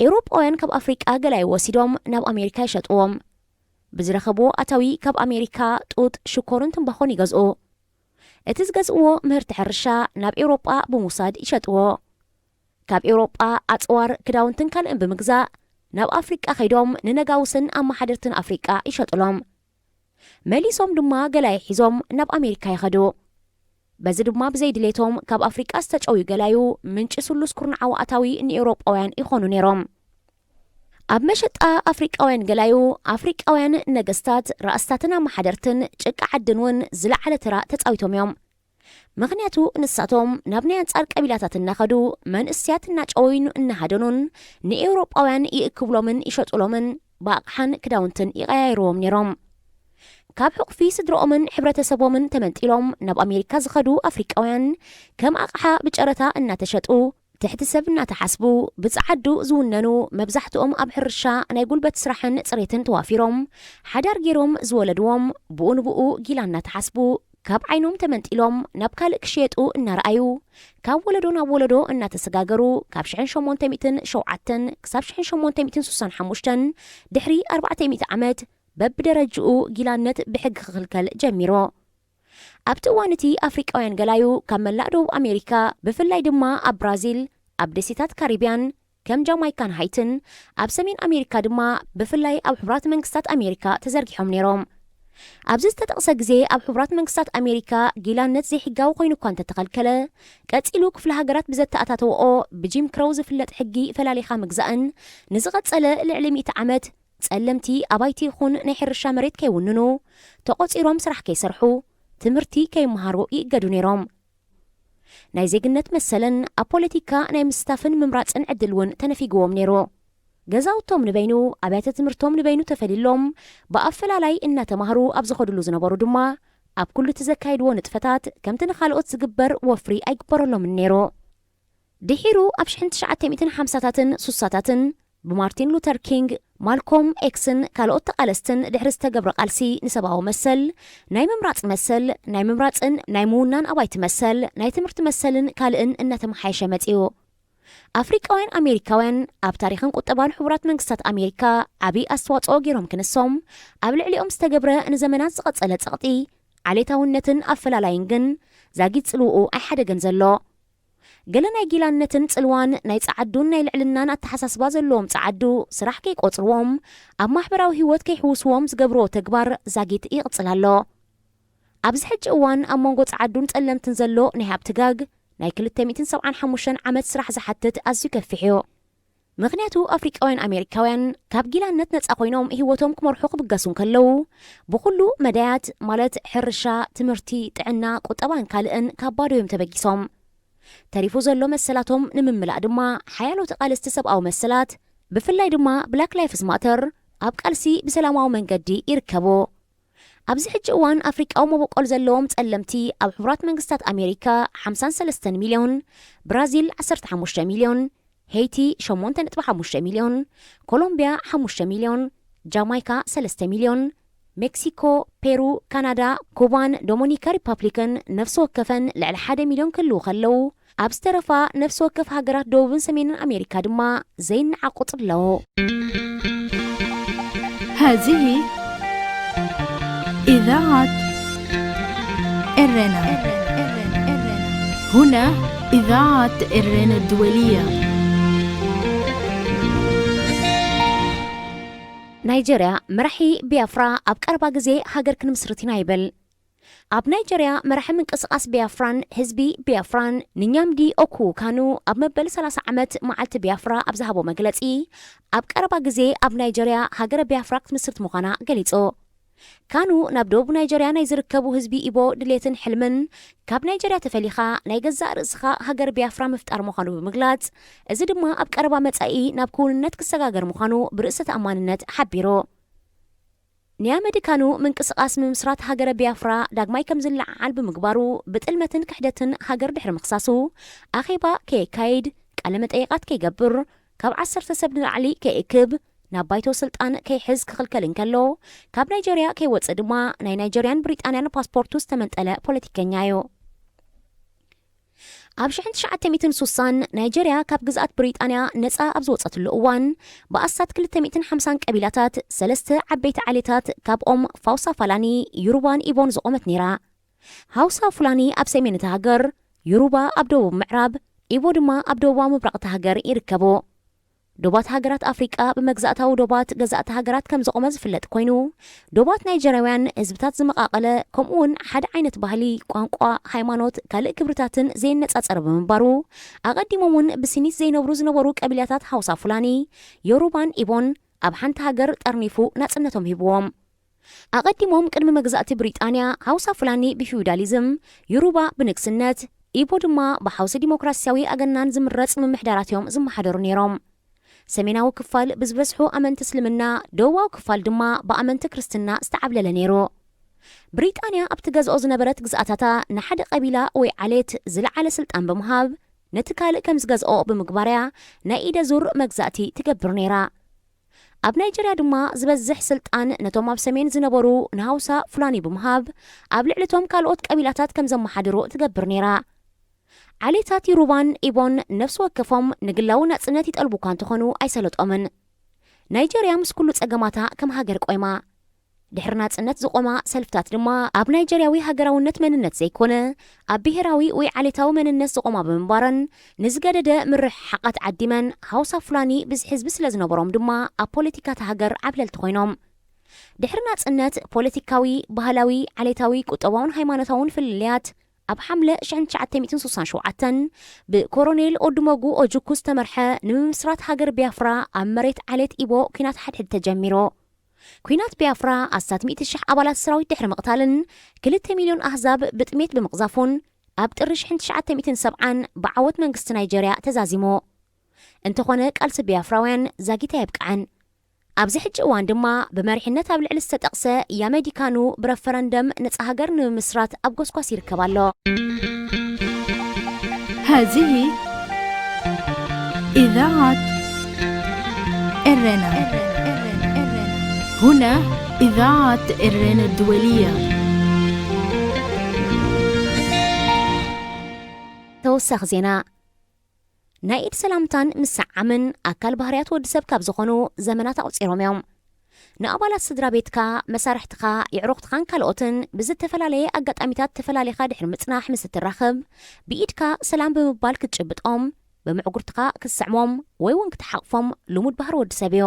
ኤውሮጳውያን ካብ ኣፍሪቃ ገላዩ ወሲዶም ናብ ኣሜሪካ ይሸጥዎም። ብዝረኸብዎ ኣታዊ ካብ ኣሜሪካ ጡጥ፣ ሽኮርን ትምባኾን ይገዝኡ። እቲ ዝገዝእዎ ምህርቲ ሕርሻ ናብ ኤውሮጳ ብምውሳድ ይሸጥዎ። ካብ ኤውሮጳ ኣጽዋር፣ ክዳውንትን ካልእን ብምግዛእ ናብ ኣፍሪቃ ከይዶም ንነጋውስን ኣመሓደርትን ኣፍሪቃ ይሸጥሎም። መሊሶም ድማ ገላይ ሒዞም ናብ ኣሜሪካ ይኸዱ። በዚ ድማ ብዘይድሌቶም ካብ ኣፍሪቃ ዝተጨውዩ ገላዩ ምንጪ ስሉስ ኩርንዓዊ ኣታዊ ንኤውሮጳውያን ይኾኑ ነይሮም። ኣብ መሸጣ ኣፍሪቃውያን ገላዩ ኣፍሪቃውያን ነገስታት፣ ራእስታትን ኣመሓደርትን ጭቃ ዓድን እውን ዝለዓለ ተራ ተጻዊቶም እዮም። ምኽንያቱ ንሳቶም ናብ ናይ ኣንጻር ቀቢላታት እናኸዱ መንእስያት እናጨወዩን እናሃደኑን ንኤውሮጳውያን ይእክብሎምን ይሸጡሎምን ብኣቕሓን ክዳውንትን ይቐያይርዎም ነይሮም። ካብ ሕቑፊ ስድረኦምን ሕብረተሰቦምን ተመንጢሎም ናብ ኣሜሪካ ዝኸዱ ኣፍሪቃውያን ከም ኣቕሓ ብጨረታ እናተሸጡ ትሕቲ ሰብ እናተሓስቡ ብጸዓዱ ዝውነኑ፣ መብዛሕትኦም ኣብ ሕርሻ ናይ ጉልበት ስራሕን ጽሬትን ተዋፊሮም ሓዳር ገይሮም ዝወለድዎም፣ ብኡ ንብኡ ጊላ እናተሓስቡ ካብ ዓይኖም ተመንጢሎም ናብ ካልእ ክሽየጡ እናረኣዩ ካብ ወለዶ ናብ ወለዶ እናተሰጋገሩ ካብ ሽሕን ሸሞንተ ሚእትን ሸውዓተን ክሳብ ሽሕን ሸሞንተ ሚእትን ስሳን ሓሙሽተን ድሕሪ ኣርባዕተ ሚእቲ ዓመት በብደረጅኡ ጊላነት ብሕጊ ክኽልከል ጀሚሩ። ኣብቲ እዋን እቲ ኣፍሪቃውያን ገላዩ ካብ መላእ ደቡብ ኣሜሪካ ብፍላይ ድማ ኣብ ብራዚል፣ ኣብ ደሴታት ካሪብያን ከም ጃማይካን ሃይትን፣ ኣብ ሰሜን ኣሜሪካ ድማ ብፍላይ ኣብ ሕቡራት መንግስታት ኣሜሪካ ተዘርጊሖም ነይሮም። ኣብዚ ዝተጠቕሰ ግዜ ኣብ ሕቡራት መንግስታት ኣሜሪካ ጊላነት ዘይሕጋዊ ኮይኑ እኳ እንተተኸልከለ፣ ቀጺሉ ክፍለ ሃገራት ብዘተኣታተወኦ ብጂም ክሮው ዝፍለጥ ሕጊ ፈላሊኻ ምግዛእን ንዝቐጸለ ልዕሊ ሚእቲ ዓመት ጸለምቲ ኣባይቲ ይኹን ናይ ሕርሻ መሬት ከይውንኑ፣ ተቖጺሮም ስራሕ ከይሰርሑ፣ ትምህርቲ ከይመሃሩ ይእገዱ ነይሮም። ናይ ዜግነት መሰልን ኣብ ፖለቲካ ናይ ምስታፍን ምምራጽን ዕድል እውን ተነፊግዎም ነይሩ። ገዛውቶም ንበይኑ፣ ኣብያተ ትምህርቶም ንበይኑ ተፈሊሎም ብኣፈላላይ እናተማህሩ ኣብ ዝኸድሉ ዝነበሩ ድማ ኣብ ኩሉ እቲ ዘካየድዎ ንጥፈታት ከምቲ ንኻልኦት ዝግበር ወፍሪ ኣይግበረሎምን ነይሩ። ድሒሩ ኣብ ሽሕን ትሽዓተ ሚእትን ሓምሳታትን ሱሳታትን ብማርቲን ሉተር ኪንግ፣ ማልኮም ኤክስን ካልኦት ተቓለስትን ድሕሪ ዝተገብረ ቃልሲ ንሰብኣዊ መሰል፣ ናይ ምምራጽ መሰል፣ ናይ ምምራጽን ናይ ምውናን ኣባይቲ መሰል፣ ናይ ትምህርቲ መሰልን ካልእን እናተመሓየሸ መጺኡ። ኣፍሪቃውያን ኣሜሪካውያን ኣብ ታሪኽን ቁጠባን ሕቡራት መንግስታት ኣሜሪካ ዓቢ ኣስተዋጽኦ ገይሮም ክንሶም፣ ኣብ ልዕሊኦም ዝተገብረ ንዘመናት ዝቐጸለ ጸቕጢ፣ ዓሌታውነትን ኣፈላላይን ግን ዛጊት ጽልውኡ ኣይሓደገን ዘሎ። ገለ ናይ ጊላነትን ጽልዋን ናይ ጸዓዱን ናይ ልዕልናን ኣተሓሳስባ ዘለዎም ጸዓዱ ስራሕ ከይቆጽርዎም፣ ኣብ ማሕበራዊ ህይወት ከይሕውስዎም ዝገብርዎ ተግባር ዛጊት ይቕጽል ኣሎ። ኣብዚ ሕጂ እዋን ኣብ መንጎ ጸዓዱን ጸለምትን ዘሎ ናይ ሃብቲ ጋግ ናይ ክልተ ሚእትን ሰብዓን ሓሙሽተን ዓመት ስራሕ ዝሓትት ኣዝዩ ከፊሕ እዩ። ምኽንያቱ ኣፍሪቃውያን ኣሜሪካውያን ካብ ጊላነት ነጻ ኮይኖም ህይወቶም ክመርሑ ክብገሱ እንከለዉ፣ ብኹሉ መዳያት ማለት ሕርሻ፣ ትምህርቲ፣ ጥዕና፣ ቁጠባን ካልእን ካብ ባዶ እዮም ተበጊሶም። ተሪፉ ዘሎ መሰላቶም ንምምላእ ድማ ሓያሎ ተቓለስቲ ሰብኣዊ መሰላት፣ ብፍላይ ድማ ብላክ ላይፍስ ማተር፣ ኣብ ቃልሲ ብሰላማዊ መንገዲ ይርከቡ። ኣብዚ ሕጂ እዋን ኣፍሪቃዊ መበቆል ዘለዎም ጸለምቲ ኣብ ሕቡራት መንግስታት ኣሜሪካ ሓምሳን ሰለስተን ሚልዮን፣ ብራዚል ዓሰርተ ሓሙሽተ ሚልዮን፣ ሄይቲ ሸሞንተ ነጥቢ ሓሙሽተ ሚልዮን፣ ኮሎምቢያ ሓሙሽተ ሚልዮን፣ ጃማይካ ሰለስተ ሚልዮን፣ ሜክሲኮ፣ ፔሩ፣ ካናዳ፣ ኩባን ዶሞኒካ ሪፓብሊክን ነፍሲ ወከፈን ልዕሊ ሓደ ሚልዮን ክህልዉ ከለዉ፣ ኣብ ዝተረፋ ነፍሲ ወከፍ ሃገራት ደቡብን ሰሜንን ኣሜሪካ ድማ ዘይነዓቕ ቁጽሪ ኣለዉ። هذه إذاعة إرنا. هنا إذاعة إرنا الدولية. ናይጀርያ፣ መራሒ ቢያፍራ ኣብ ቀረባ ግዜ ሃገር ክንምስርት ኢና ይብል። ኣብ ናይጀርያ መራሒ ምንቅስቓስ ቢያፍራን ህዝቢ ቢያፍራን ንኛምዲ ኦኩ ካኑ ኣብ መበል ሰላሳ ዓመት መዓልቲ ቢያፍራ ኣብ ዝሃቦ መግለጺ፣ ኣብ ቀረባ ግዜ ኣብ ናይጀርያ ሃገረ ቢያፍራ ክትምስርት ምዃና ገሊጹ። ካኑ ናብ ደቡብ ናይጀርያ ናይ ዝርከቡ ህዝቢ ኢቦ ድሌትን ሕልምን፣ ካብ ናይጀርያ ተፈሊኻ ናይ ገዛእ ርእስኻ ሃገር ቢያፍራ ምፍጣር ምዃኑ ብምግላጽ፣ እዚ ድማ ኣብ ቀረባ መጻኢ ናብ ክውንነት ክሰጋገር ምዃኑ ብርእሰ ተኣማንነት ሓቢሩ። ንያመዲ ካኑ ምንቅስቓስ ምምስራት ሃገረ ቢያፍራ ዳግማይ ከም ዝለዓዓል ብምግባሩ፣ ብጥልመትን ክሕደትን ሃገር ድሕሪ ምኽሳሱ፣ ኣኼባ ከየካይድ፣ ቃለ መጠይቓት ከይገብር፣ ካብ ዓሰርተ ሰብ ንላዕሊ ከይእክብ፣ ናብ ባይቶ ስልጣን ከይሕዝ ክኽልከል እንከሎ፣ ካብ ናይጀርያ ከይወጽእ ድማ ናይ ናይጀርያን ብሪጣንያን ፓስፖርቱ ዝተመንጠለ ፖለቲከኛ እዩ። ኣብ ሽሕን ትሽዓተ ሚእትን ስሳን ናይጀርያ ካብ ግዝኣት ብሪጣንያ ነጻ ኣብ ዝወጸትሉ እዋን፣ ብኣስታት ክልተ ሚእትን ሓምሳን ቀቢላታት፣ ሰለስተ ዓበይቲ ዓሌታት፣ ካብኦም ፋውሳ ፋላኒ፣ ዩሩባን ኢቦን ዝቖመት ነይራ። ሃውሳ ፉላኒ ኣብ ሰሜን እታ ሃገር፣ ዩሩባ ኣብ ደቡብ ምዕራብ፣ ኢቦ ድማ ኣብ ደቡባዊ ምብራቕ እታ ሃገር ይርከቡ። ዶባት ሃገራት ኣፍሪቃ ብመግዛእታዊ ዶባት ገዛእቲ ሃገራት ከም ዘቖመ ዝፍለጥ ኮይኑ፣ ዶባት ናይጀርያውያን ህዝብታት ዝመቓቐለ፣ ከምኡ እውን ሓደ ዓይነት ባህሊ፣ ቋንቋ፣ ሃይማኖት፣ ካልእ ክብርታትን ዘየነጻጸረ ብምንባሩ፣ ኣቐዲሞም እውን ብሲኒት ዘይነብሩ ዝነበሩ ቀቢላታት ሃውሳ ፉላኒ፣ ዮሩባን ኢቦን ኣብ ሓንቲ ሃገር ጠርኒፉ ናጽነቶም ሂብዎም። ኣቐዲሞም ቅድሚ መግዛእቲ ብሪጣንያ፣ ሃውሳ ፉላኒ ብፊውዳሊዝም፣ ዮሩባ ብንግስነት፣ ኢቦ ድማ ብሓውሲ ዲሞክራሲያዊ ኣገናን ዝምረጽ ምምሕዳራት እዮም ዝመሓደሩ ነይሮም። ሰሜናዊ ክፋል ብዝበዝሑ ኣመንቲ እስልምና፣ ደቡባዊ ክፋል ድማ ብኣመንቲ ክርስትና ዝተዓብለለ ነይሩ። ብሪጣንያ ኣብ ትገዝኦ ዝነበረት ግዝኣታታ ንሓደ ቀቢላ ወይ ዓሌት ዝለዓለ ስልጣን ብምሃብ፣ ነቲ ካልእ ከም ዝገዝኦ ብምግባርያ ናይ ኢደ ዙር መግዛእቲ ትገብር ነይራ። ኣብ ናይጀርያ ድማ ዝበዝሕ ስልጣን ነቶም ኣብ ሰሜን ዝነበሩ ንሃውሳ ፉላኒ ብምሃብ፣ ኣብ ልዕሊ እቶም ካልኦት ቀቢላታት ከም ዘመሓድሩ ትገብር ነይራ። ዓሌታት ዮሩባን ኢቦን ነፍሲ ወከፎም ንግላዊ ናጽነት ይጠልቡ እኳ እንተኾኑ ኣይሰለጦምን። ናይጀርያ ምስ ኩሉ ጸገማታ ከም ሃገር ቆይማ። ድሕሪ ናጽነት ዝቖማ ሰልፍታት ድማ ኣብ ናይጀርያዊ ሃገራውነት መንነት ዘይኮነ፣ ኣብ ብሄራዊ ወይ ዓሌታዊ መንነት ዝቖማ ብምንባረን፣ ንዝገደደ ምርሕሓቓት ዓዲመን፣ ሃውሳ ፉላኒ ብዝሒ ህዝቢ ስለ ዝነበሮም ድማ ኣብ ፖለቲካ እታ ሃገር ዓብለልቲ ኮይኖም። ድሕሪ ናጽነት፣ ፖለቲካዊ፣ ባህላዊ፣ ዓሌታዊ፣ ቁጠባውን ሃይማኖታውን ፍልልያት ኣብ ሓምለ ሽሕን ትሽዓተ ሚእትን ስሳን ሸውዓተን ብኮሮኔል ኦዱሞጉ ኦጁኩ ዝተመርሐ ንምምስራት ሃገር ቢያፍራ ኣብ መሬት ዓሌት ኢቦ ኲናት ሓድሕድ ተጀሚሩ። ኲናት ቢያፍራ ኣስታት ሚእቲ ሽሕ ኣባላት ሰራዊት ድሕሪ ምቕታልን ክልተ ሚልዮን ኣህዛብ ብጥሜት ብምቕዛፉን ኣብ ጥሪ ሽሕን ትሽዓተ ሚእትን ሰብዓን ብዓወት መንግስቲ ናይጀርያ ተዛዚሙ። እንተኾነ ቃልሲ ቢያፍራውያን ዛጊት ኣየብቅዐን። ኣብዚ ሕጂ እዋን ድማ ብመሪሕነት ኣብ ልዕሊ ዝተጠቕሰ ያመዲካኑ ብረፈረንደም ነጻ ሃገር ንምምስራት ኣብ ጎስጓስ ይርከብ ኣሎ። هذه إذاعة إرنا. هنا إذاعة إرنا الدولية. ተወሳኺ ዜና። ናይ ኢድ ሰላምታን ምስዓምን ኣካል ባህርያት ወዲ ሰብ ካብ ዝኾኑ ዘመናት ኣቑጺሮም እዮም። ንኣባላት ስድራ ቤትካ፣ መሳርሕትኻ፣ የዕሩኽትኻን ካልኦትን ብዝተፈላለየ ኣጋጣሚታት ተፈላሊኻ ድሕሪ ምጽናሕ ምስ እትራኸብ፣ ብኢድካ ሰላም ብምባል ክትጭብጦም፣ ብምዕጉርትኻ ክትስዕሞም ወይ እውን ክትሓቕፎም ልሙድ ባህሪ ወዲ ሰብ እዩ።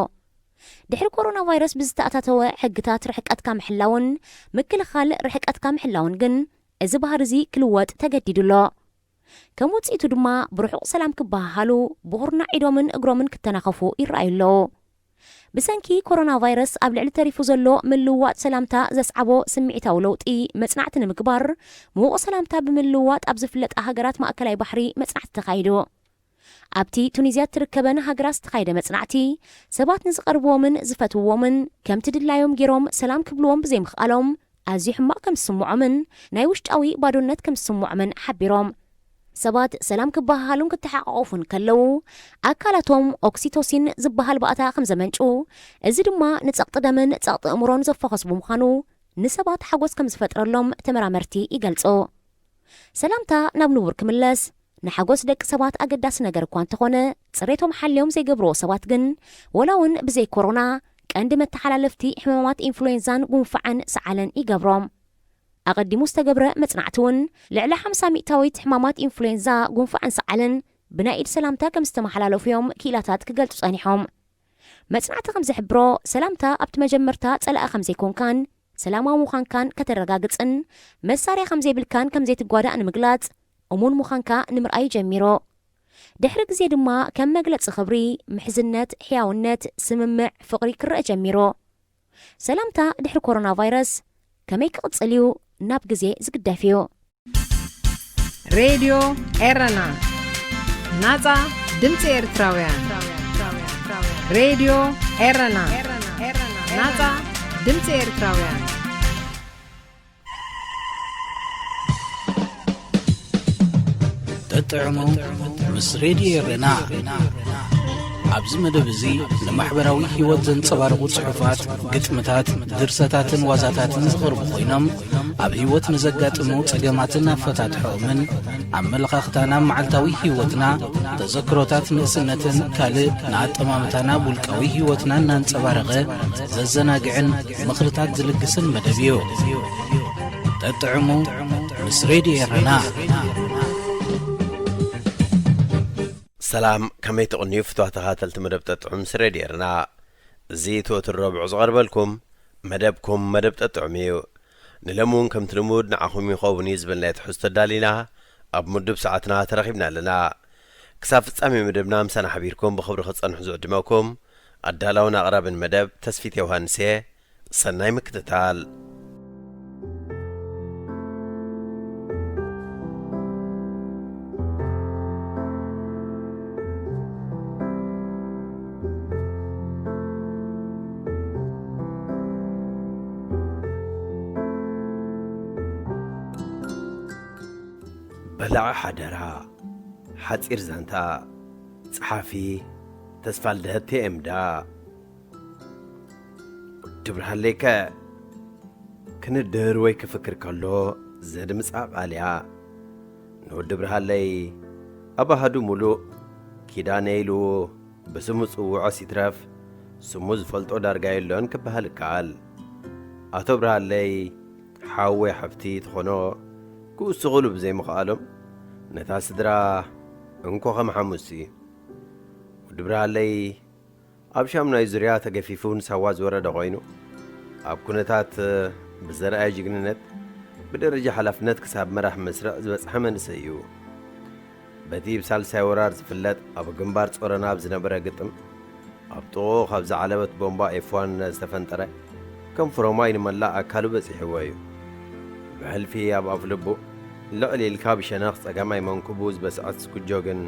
ድሕሪ ኮሮና ቫይረስ ብዝተኣታተወ ሕግታት ርሕቀትካ ምሕላውን ምክልኻል ርሕቀትካ ምሕላውን ግን፣ እዚ ባህሪ እዚ ክልወጥ ተገዲዱ ኣሎ። ከም ውጽኢቱ ድማ ብርሑቕ ሰላም ክበሃሃሉ፣ ብኹርናዕ ኢዶምን እግሮምን ክተናኸፉ ይረኣዩ ኣለዉ። ብሰንኪ ኮሮና ቫይረስ ኣብ ልዕሊ ተሪፉ ዘሎ ምልውዋጥ ሰላምታ ዘስዓቦ ስምዒታዊ ለውጢ መጽናዕቲ ንምግባር፣ ምዉቕ ሰላምታ ብምልውዋጥ ኣብ ዝፍለጣ ሃገራት ማእከላይ ባሕሪ መጽናዕቲ ተኻይዱ። ኣብቲ ቱኒዝያ እትርከበን ሃገራት ዝተኻየደ መጽናዕቲ፣ ሰባት ንዝቐርብዎምን ዝፈትውዎምን ከምቲ ድላዮም ገይሮም ሰላም ክብልዎም ብዘይምኽኣሎም ኣዝዩ ሕማቕ ከም ዝስምዖምን ናይ ውሽጣዊ ባዶነት ከም ዝስምዖምን ሓቢሮም። ሰባት ሰላም ክበሃሃሉን ክተሓቋቖፉን ከለዉ፣ ኣካላቶም ኦክሲቶሲን ዝበሃል ባእታ ከም ዘመንጩ፣ እዚ ድማ ንጸቕጢ ደምን ጸቕጢ ኣእምሮን ዘፋኾስ ብምዃኑ፣ ንሰባት ሓጎስ ከም ዝፈጥረሎም ተመራመርቲ ይገልጹ። ሰላምታ ናብ ንቡር ክምለስ፣ ንሓጎስ ደቂ ሰባት ኣገዳሲ ነገር እኳ እንተኾነ፣ ጽሬቶም ሓልዮም ዘይገብርዎ ሰባት ግን፣ ወላ እውን ብዘይ ኮሮና፣ ቀንዲ መተሓላለፍቲ ሕማማት ኢንፍሉዌንዛን ጉንፋዕን ሰዓልን ይገብሮም። ኣቐዲሙ ዝተገብረ መጽናዕቲ እውን፣ ልዕሊ ሓምሳ ሚእታዊት ሕማማት ኢንፍሉዌንዛ፣ ጉንፋዕን ሰዓልን ብናይ ኢድ ሰላምታ ከም ዝተመሓላለፉ እዮም ክኢላታት ክገልጹ ጸኒሖም። መጽናዕቲ ከም ዝሕብሮ፣ ሰላምታ ኣብቲ መጀመርታ ጸላኢ ከም ዘይኮንካን ሰላማዊ ምዃንካን ከተረጋግጽን መሳርያ ከም ዘይብልካን ከም ዘይትጓዳእ ንምግላጽ እሙን ምዃንካ ንምርኣይ ጀሚሩ። ድሕሪ ግዜ ድማ ከም መግለጺ ክብሪ፣ ምሕዝነት፣ ሕያውነት፣ ስምምዕ፣ ፍቕሪ ክረአ ጀሚሩ። ሰላምታ ድሕሪ ኮሮና ቫይረስ ከመይ ክቕጽል እዩ ናብ ግዜ ዝግደፍ እዩ። ሬድዮ ኤረና፣ ናጻ ድምጺ ኤርትራውያን። ሬድዮ ኤረና፣ ናጻ ድምጺ ኤርትራውያን። ጠጥዕሙ ምስ ሬድዮ ኤረና። ኣብዚ መደብ እዚ ንማሕበራዊ ህይወት ዘንጸባርቑ ጽሑፋት፣ ግጥምታት፣ ድርሰታትን ዋዛታትን ዝቐርቡ ኮይኖም፣ ኣብ ህይወት ንዘጋጥሙ ጸገማትን ኣፈታትሖኦምን፣ ኣመለኻኽታና ኣብ መዓልታዊ ህይወትና፣ ተዘክሮታት ንእስነትን ካልእ ንኣጠማምታና ኣብ ውልቃዊ ህይወትና እናንጸባረቐ ዘዘናግዕን ምኽርታት ዝልግስን መደብ እዩ። ጠጥዕሙ ምስ ሬድዮ ኤረና። ሰላም፣ ከመይ ትቕንዩ ፍትዋት ተኸታተልቲ መደብ ጠጥዑም ስረ ዲርና? እዚ እቲ ወትሩ ረቡዕ ዝቐርበልኩም መደብኩም መደብ ጠጥዑም እዩ። ንለሚ እውን ከምቲ ልሙድ ንዓኹም ይኸውን እዩ ዝበልናዮ ትሕዝቶ ኣዳሊና ኣብ ምዱብ ሰዓትና ተረኺብና ኣለና። ክሳብ ፍጻሜ መደብና ምሳና ሓቢርኩም ብኽብሪ ክትጸንሑ ዝዕድመኩም ኣዳላውን ኣቕራብን መደብ ተስፊት ዮሃንስ እየ። ሰናይ ምክትታል። በላዒ ሓደራ፣ ሓጺር ዛንታ። ጸሓፊ ተስፋልደህ ቴኤምዳ። ወዲ ብርሃለይከ ክንድር ወይ ክፍክር ከሎ ዘድምጻ ቃል እያ። ንወዲ ብርሃለይ ኣብ ኣሃዱ ሙሉእ ኪዳነ ኢሉ ብስሙ ጽውዖስ ይትረፍ፣ ስሙ ዝፈልጦ ዳርጋ የሎን ክበሃል ይከኣል። ኣቶ ብርሃለይ ሓው ወይ ሓፍቲ ትኾኖ ክውስኹሉ ብዘይምኽኣሎም፣ ነታ ስድራ እንኮ ከም ሓሙሲ። ወዲ ብርሃለይ ኣብ ሻሙናይ ዙርያ ተገፊፉ ንሳዋ ዝወረደ ኮይኑ፣ ኣብ ኩነታት ብዘርኣየ ጅግንነት ብደረጃ ሓላፍነት ክሳብ መራሕ መስርዕ ዝበጽሐ መንእሰይ እዩ። በቲ ብሳልሳይ ወራር ዝፍለጥ ኣብ ግንባር ጾረና ኣብ ዝነበረ ግጥም፣ ኣብ ጥቕኡ ካብ ዝዓለበት ቦምባ ኤፍ ዋን ዝተፈንጠረ ከም ፍሮማይ ንመላእ ኣካሉ በጺሕዎ እዩ። ብሕልፊ ኣብ ኣፍልቡ ልዕል ኢልካ ብሸነኽ ጸጋማይ መንኩቡ ዝበስዐት ስኩጆ ግን፣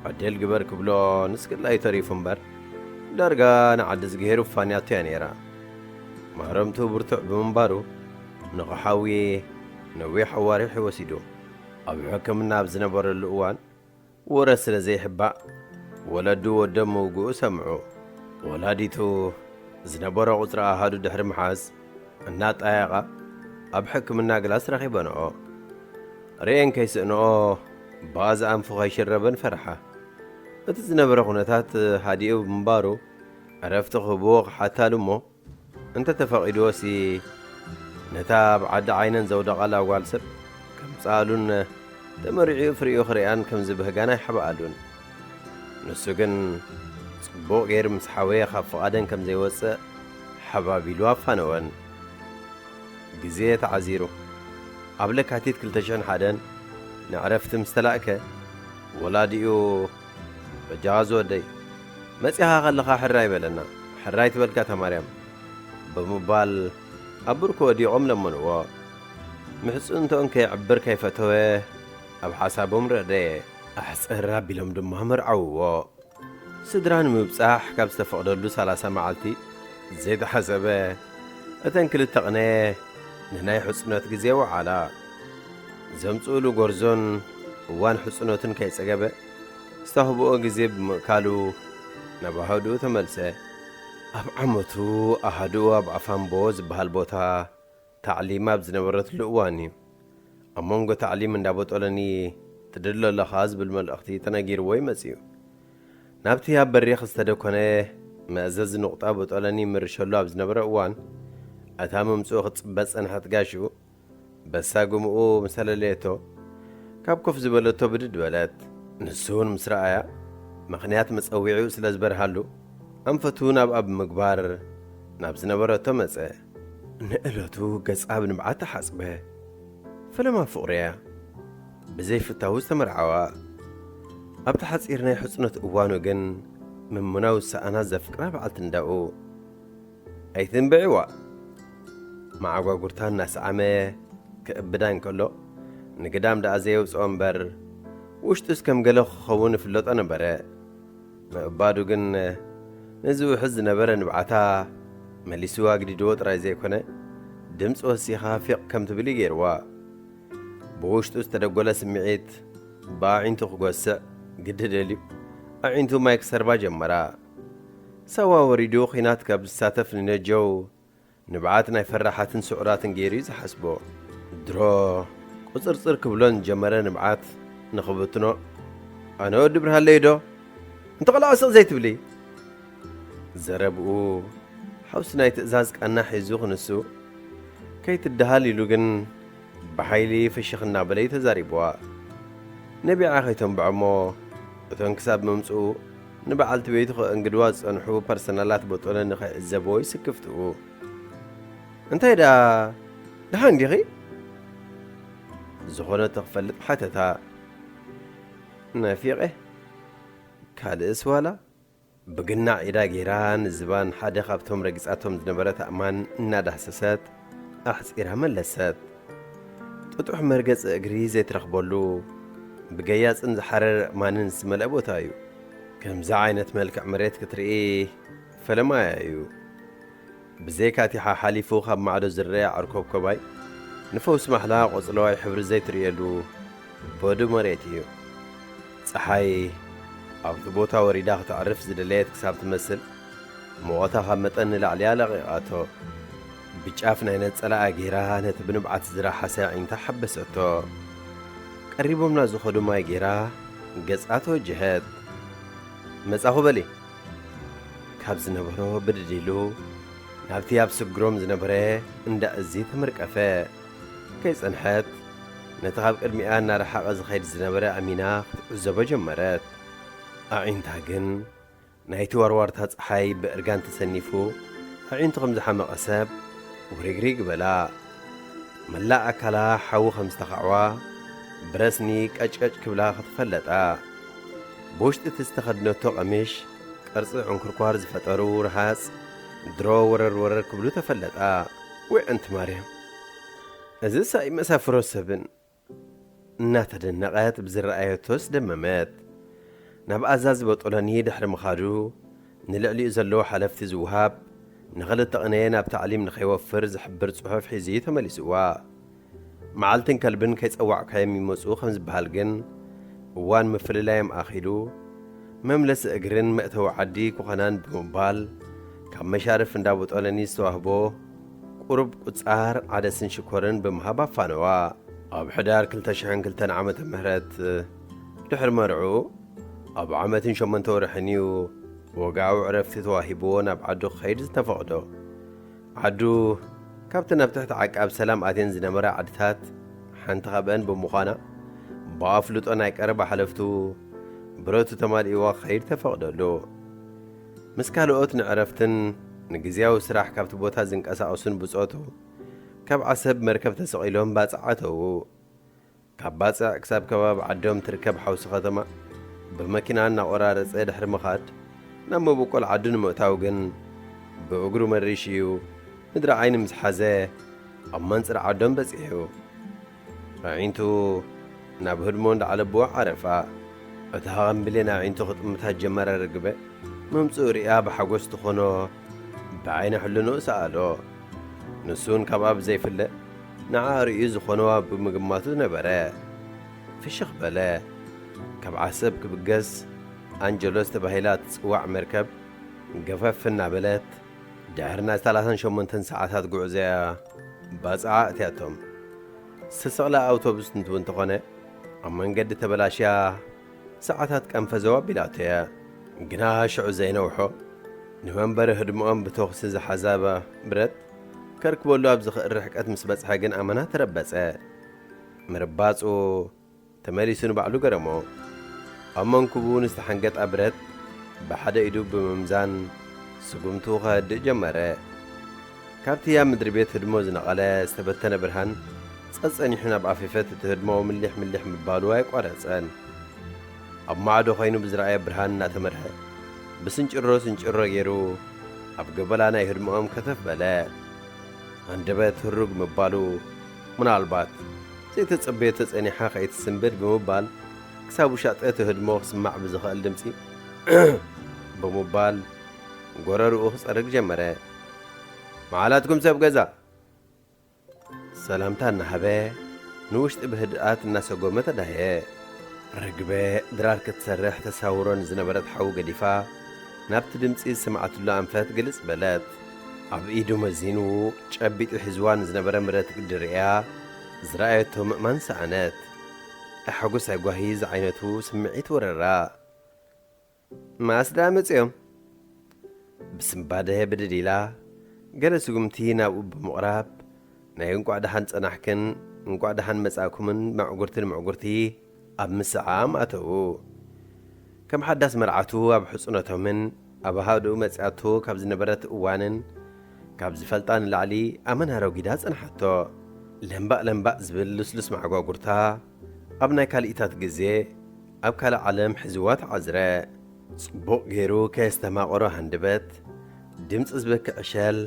ዕድል ግበር ክብሎ ንስክላዩ ተሪፉ እምበር፣ ዳርጋ ንዓዲ ዝገሄሩ ፋንያቶ እያ ነይራ። ማረምቱ ብርቱዕ ብምንባሩ፣ ንኽሓዊ ነዊሕ ኣዋርሕ እዩ ወሲዱ። ኣብ ሕክምና ኣብ ዝነበረሉ እዋን፣ ወረ ስለ ዘይሕባእ፣ ወለዱ ወዶም ምውግኡ ሰምዑ። ወላዲቱ ዝነበሮ ቁጽሪ ኣሃዱ ድሕሪ ምሓዝ እናጣየቓ፣ ኣብ ሕክምና ግላስ ረኺበንኦ። ርእየን ከይስእንኦ፣ ብኣዝ ኣንፉ ከይሽረበን ፈርሓ። እቲ ዝነበረ ኩነታት ሃዲኡ ብምንባሩ፣ ዕረፍቲ ክህብዎ ክሓታሉ እሞ፣ እንተ ተፈቒድዎሲ፣ ነታ ኣብ ዓዲ ዓይነን ዘውደቓላ ጓል ሰብ ከምጽኣሉን ተመሪዑ ፍሪኡ ክርእያን ከም ዝብህጋን ኣይሓብኣሉን። ንሱ ግን ጽቡቕ ገይሩ ምስ ሓወየ ካብ ፍቓደን ከም ዘይወጽእ ሓባቢሉ ኣፋነወን። ግዜ ተዓዚሩ። ኣብ ለካቲት ክልተ ሽሕን ሓደን ንዕረፍቲ ምስ ተላእከ፣ ወላዲኡ፣ "በጃኻ ዝወደይ፣ መጺኻ ከለኻ ሕራይ በለና፣ ሕራይ ትበልካ እታ ማርያም" ብምባል ኣብ ብርኩ ወዲቖም ለመንዎ። ምሕጽንትኦም ከየዕብር ከይፈተወ ኣብ ሓሳቦም ረደየ። ኣሕጽር ኣቢሎም ድማ መርዓውዎ። ስድራ ንምብጻሕ ካብ ዝተፈቕደሉ ሰላሳ መዓልቲ ዘይተሓሰበ፣ እተን ክልተ ቅነ ንናይ ሕጽኖት ግዜ ወዓላ። ዘምጽኡሉ ጎርዞን እዋን ሕጽኖትን ከይጸገበ፣ ዝተዋህብኦ ግዜ ብምእካሉ ናብ ኣሃዱኡ ተመልሰ። ኣብ ዓመቱ ኣሃዱኡ ኣብ ኣፋምቦ ዝበሃል ቦታ ታዕሊም ኣብ ዝነበረትሉ እዋን እዩ። ኣብ መንጎ ታዕሊም እንዳ ቦጦለኒ ትድሎ ኣለኻ ዝብል መልእኽቲ ተነጊርዎ እዩ መጺኡ። ናብቲ ኣብ በሪኽ ዝተደኮነ መእዘዚ ንቑጣ ቦጦለኒ ይምርሸሉ ኣብ ዝነበረ እዋን፣ እታ ምምጽኡ ክትጽበ ዝጸንሐት ጋሽኡ፣ በሳ ግምኡ ምስ ኣለለየቶ፣ ካብ ኮፍ ዝበለቶ ብድድ በለት። ንሱ እውን ምስ ረኣያ፣ ምኽንያት መጸዊዒኡ ስለ ዝበርሃሉ፣ ኣንፈቱ ናብኣ ብምግባር ናብ ዝነበረቶ መጸ። ንእለቱ ገጻ ብንብዓት ተሓጽበ። ፈለማ ፍቕሩ እያ። ብዘይፍታዉ ዝተመርዓዋ። ኣብቲ ሓጺር ናይ ሕጽኖት እዋኑ ግን፣ ምምናው ዝሰኣና ዘፍቅራ በዓልቲ እንዳኡ ኣይትንብዕዋ። መዓጓጉርታ እናሰዓመ ክእብዳ እንከሎ፣ ንግዳም ደኣ ዘየውጽኦ እምበር፣ ውሽጡስ ከም ገለ ክኸውን ይፍለጦ ነበረ። ምእባዱ ግን፣ ነዚ ውሕዝ ዝነበረ ንብዓታ መሊሱ ኣግዲድዎ ጥራይ ዘይኮነ፣ ድምጺ ወሲኻ ፊቕ ከም ትብል እዩ ገይርዋ። ብውሽጡ ዝተደጎለ ስምዒት ብኣዒንቱ ክጎስዕ ግዲ ደልዩ፣ ኣዒንቱ ማይ ክሰርባ ጀመራ። ሳዋ ወሪዱ ኲናት ካብ ዝሳተፍ ንነጀው ንብዓት ናይ ፈራሓትን ስዑራትን ገይሩ እዩ ዝሓስቦ። ድሮ ቁጽርጽር ክብሎ ንጀመረ ንብዓት ንኽብትኖ፣ "ኣነ ወዲ ብርሃለይ ዶ? እንተቐላዕ ስቕ ዘይትብሊ?" ዘረብኡ ሓውሲ ናይ ትእዛዝ ቃና ሒዙ ክንሱ፣ ከይትደሃል ኢሉ ግን ብሓይሊ ፍሽኽ እናበለ እዩ ተዛሪብዋ። ነቢዓ ከይተንብዖ እሞ እቶን ክሳብ ምምጽኡ ንበዓልቲ ቤቱ ከእንግድዋ ዝጸንሑ ፐርሰናላት ቦጦለ ንኸይዕዘብዎ ይስክፍትኡ። "እንታይ ደኣ፣ ደሓን ዲኺ?" ዝኾነቶ ክፈልጥ ሓተታ። "ናፊቐ፣ ካልእስ ዋላ?" ብግናዕ ኢዳ ገይራ ንዝባን ሓደ ካብቶም ረጊጻቶም ዝነበረት ኣእማን እናዳህሰሰት ኣሕጺራ መለሰት። ጥጡሕ መርገጺ እግሪ ዘይትረኽበሉ፣ ብገያጽን ዝሓረረ ኣእማንን ዝመልአ ቦታ እዩ። ከምዚ ዓይነት መልክዕ መሬት ክትርኢ ፈለማያ እዩ። ብዘይካ እቲ ሓሓሊፉ ካብ ማዕዶ ዝረኣ ዓርኮብኮባይ፣ ንፈውሲ ማሕላ ቆጽለዋይ ሕብሪ ዘይትርእየሉ በዱ መሬት እዩ። ጸሓይ ኣብቲ ቦታ ወሪዳ ከተዕርፍ ዝደለየት ክሳብ ትመስል፣ ሙቐታ ካብ መጠን ንላዕሊ ኣለቒቓቶ። ብጫፍ ናይ ነጸላኣ ገይራ ነቲ ብንብዓት ዝረሓሰ ኣዒንታ ሓበሰቶ። ቀሪቦም ናብ ዝኸዱ ማይ ገይራ ገጻ ተወጀሀት። "መጻኹ በሊ!" ካብ ዝነበሮ ብድድ ኢሉ ናብቲ ኣብ ስግሮም ዝነበረ እንዳ እዚ ተመርቀፈ። ከይጸንሐት ነቲ ካብ ቅድሚኣ እናረሓቐ ዝኸይድ ዝነበረ ኣሚና ክትዕዘቦ ጀመረት። ኣዒንታ ግን ናይቲ ዋርዋርታ ጸሓይ ብእርጋን ተሰኒፉ፣ ኣዒንቱ ከም ዝሓመቐ ሰብ ውሪግሪግ በላ። መላእ ኣካላ ሓዊ ከም ዝተኻዕዋ ብረስኒ ቀጭቀጭ ክብላ ተፈለጣ። ብውሽጢ እቲ ዝተኸድነቶ ቀሚሽ ቅርጺ ዕንኩርኳር ዝፈጠሩ ረሃጽ ድሮ ወረር ወረር ክብሉ ተፈለጣ። "ውይ ኣንቲ ማርያም፣ እዚ ሳይ መሳፍሮ ሰብን!" እናተደነቐት ብዝረኣየቶ ኣስደመመት። ናብ ኣዛዚ በጦለኒ ድሕሪ ምኻዱ፣ ንልዕሊኡ ዘለዉ ሓለፍቲ ዝወሃብ፣ ንኽልተ ቅነ ናብ ታዕሊም ንኸይወፍር ዝሕብር ጽሑፍ ሒዙ እዩ ተመሊስዋ። መዓልትን ከልብን ከይጸዋዕካዮም ይመጹ ከም ዝበሃል ግን፣ እዋን ምፍልላዮም ኣኺሉ፣ መምለሲ እግርን መእተዊ ዓዲ ኮኸናን ብምባል፣ ካብ መሻርፍ እንዳ በጦለኒ ዝተዋህቦ ቁሩብ ቁጻር ዓደስን ሽኮርን ብምሃብ ኣፋነዋ። ኣብ ሕዳር ክልተ ሽሕን ክልተን ዓመተ ምህረት ድሕሪ መርዑ፣ ኣብ ዓመትን ሸሞንተ ወርሕን እዩ ወግዓዊ ዕረፍቲ ተዋሂብዎ ናብ ዓዱ ክኸይድ ዝተፈቕዶ። ዓዱ ካብተን ኣብ ትሕቲ ዓቃብ ሰላም ኣትየን ዝነበራ ዓድታት ሓንቲ ካብአን ብምዃና፣ ብኣፍልጦ ናይ ቀረባ ሓለፍቱ ብረቱ ተማሊእዋ ክኸይድ ተፈቕደሉ። ምስ ካልኦት ንዕረፍትን ንግዝያዊ ስራሕ ካብቲ ቦታ ዝንቀሳቐሱን ብጾቱ፣ ካብ ዓሰብ መርከብ ተሰቒሎም ባጽዕ ኣተዉ። ካብ ባጽዕ ክሳብ ከባቢ ዓዶም ትርከብ ሓውሲ ከተማ ብመኪና እናቖራረጸ ድሕሪ ምኻድ፣ ናብ መበቆል ዓዱ ንምእታው ግን ብእግሩ መሪሽ እዩ። ምድሪ ዓይኒ ምስ ሓዘ ኣብ መንጽር ዓዶም በጺሑ። ኣዒንቱ ናብ ህድሞ እንዳዓለብዎ ዓረፋ። እታ ከም ብሌን ኣዒንቱ ክጥምታ ጀመረ ርግበ። መምጽኡ ሪኣ ብሓጎስ ትኾኖ ብዓይነ ሕልንኡ ሰኣሎ። ንሱ እውን ካብኣ ብዘይፍለ ንዓ ርእዩ ዝኾነዋ ብምግማቱ ነበረ። ፍሽኽ በለ። ካብ ዓሰብ ክብገስ ኣንጀሎስ ተባሂላ እትጽዋዕ መርከብ ገፈፍ እናበለት ድሕሪ ናይ ሰላሳን ሸሞንተን ሰዓታት ጉዕዞ እያ ባጽዓ ኣእትያቶም። ዝተሰቕለ ኣውቶቡስ እንተኾነ ኣብ መንገዲ ተበላሽያ ሰዓታት ቀንፈ ዘው ኣቢላቶ እያ። ግና ሽዑ ዘይነውሖ ንመንበሪ ህድሞኦም ብተኹሲ ዝሓዛ ብረት ከርክበሉ ኣብ ዝኽእል ርሕቀት ምስ በጽሐ ግን ኣመና ተረበጸ። ምርባጹ ተመሊሱ ንባዕሉ ገረሞ። ኣብ መንኩቡ ንዝተሓንገጣ ብረት ብሓደ ኢዱ ብምምዛን ስጉምቱ ከህድእ ጀመረ። ካብቲ ኣብ ምድሪ ቤት ህድሞ ዝነቐለ ዝተበተነ ብርሃን ጸጸኒሑ ናብ ኣፌፈት እቲ ህድሞ ምሊሕ ምሊሕ ምባሉ ኣይቋረጸን። ኣብ ማዕዶ ኾይኑ ብዝረኣየ ብርሃን እናተመርሐ ብስንጭሮ ስንጭሮ ገይሩ ኣብ ገበላ ናይ ህድሞኦም ከተፍ በለ። ኣንደበት ህሩግ ምባሉ ምናልባት ዘይተጸበየቶ ጸኒሓ ከይትስንብድ ብምባል ክሳብ ውሻጠ እቲ ህድሞ ክስማዕ ብዝኽእል ድምጺ ብምባል ጎረርኡ ክጸርግ ጀመረ። መዓላትኩም ሰብ ገዛ! ሰላምታ እናሃበ ንውሽጢ ብህድኣት እናሰጎመ ተዳህየ። ርግበ ድራር ክትሰርሕ ተሳውሮ ንዝነበረት ሓዊ ገዲፋ ናብቲ ድምጺ ዝሰማዕትሉ ኣንፈት ግልጽ በለት። ኣብ ኢዱ መዚኑ ጨቢጡ ሒዝዋ ንዝነበረ ምረት ግዲ ርእያ ዝረኣየቶ ምእማን ሰኣነት። ኣይ ሓጎስ ኣይ ጓሂ ዝዓይነቱ ስምዒት ወረራ። መኣስ ደኣ መጺኦም? ብስንባደ ብድድ ኢላ ገለ ስጉምቲ ናብኡ ብምቕራብ ናይ እንቋዕ ደሓን ጸናሕክን እንቋዕ ደሓን መጻእኩምን መዕጉርትን ምዕጉርቲ ኣብ ምስዓም ኣተዉ። ከም ሓዳስ መርዓቱ ኣብ ሕጽኖቶምን ኣብ ኣሃዱኡ መጺኣቶ ካብ ዝነበረት እዋንን ካብ ዝፈልጣ ንላዕሊ ኣመና ረጒዳ ጸንሓቶ። ለምባእ ለምባእ ዝብል ልስሉስ መዓጓጉርታ ኣብ ናይ ካልኢታት ግዜ ኣብ ካልእ ዓለም ሕዝዋ ተዓዝረ። ጽቡቕ ገይሩ ከየስተማቐሮ ሃንደበት፣ ድምጺ ዝበኪ ዕሸል፣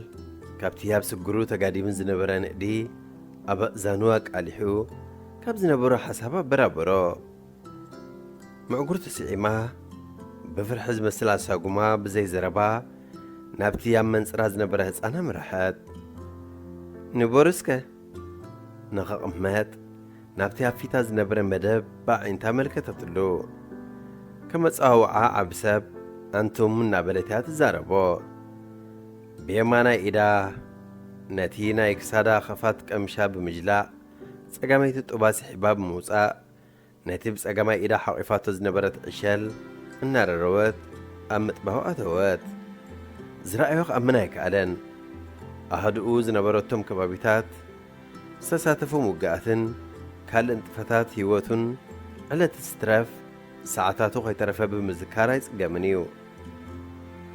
ካብቲ ኣብ ስግሩ ተጋዲሙ ዝነበረ ንእዲ ኣብ ኣእዛኑ ኣቃሊሑ ካብ ዝነበሮ ሓሳብ ኣበራበሮ። ምዕጉርቲ ስዒማ፣ ብፍርሒ ዝመስል ኣሳጉማ ብዘይ ዘረባ ናብቲ ኣብ መንጽራ ዝነበረ ህጻን ኣምረሐት። ንበሩ እስከ፣ ንኽቕመጥ ናብቲ ኣብ ፊታ ዝነበረ መደብ ብኣዒንታ ኣመልከተትሉ። ከም ኣጸዋውዓ ዓቢ ሰብ ኣንቱም እናበለት እያ ትዛረቦ። ብየማናይ ኢዳ ነቲ ናይ ክሳዳ ኸፋት ቀምሻ ብምጅላእ ጸጋመይቲ ጡባ ስሒባ ብምውጻእ ነቲ ብጸጋማይ ኢዳ ሓቒፋቶ ዝነበረት ዕሸል እናረረወት ኣብ ምጥባው ኣተወት። ዝረኣዮ ክኣምን ኣይከኣለን። ኣሃዱኡ ዝነበረቶም ከባቢታት ዝተሳተፎም ውግኣትን ካልእ ንጥፈታት ህይወቱን ዕለት ዝትረፍ ሰዓታቱ ከይተረፈ ብምዝካር ኣይጽገምን እዩ።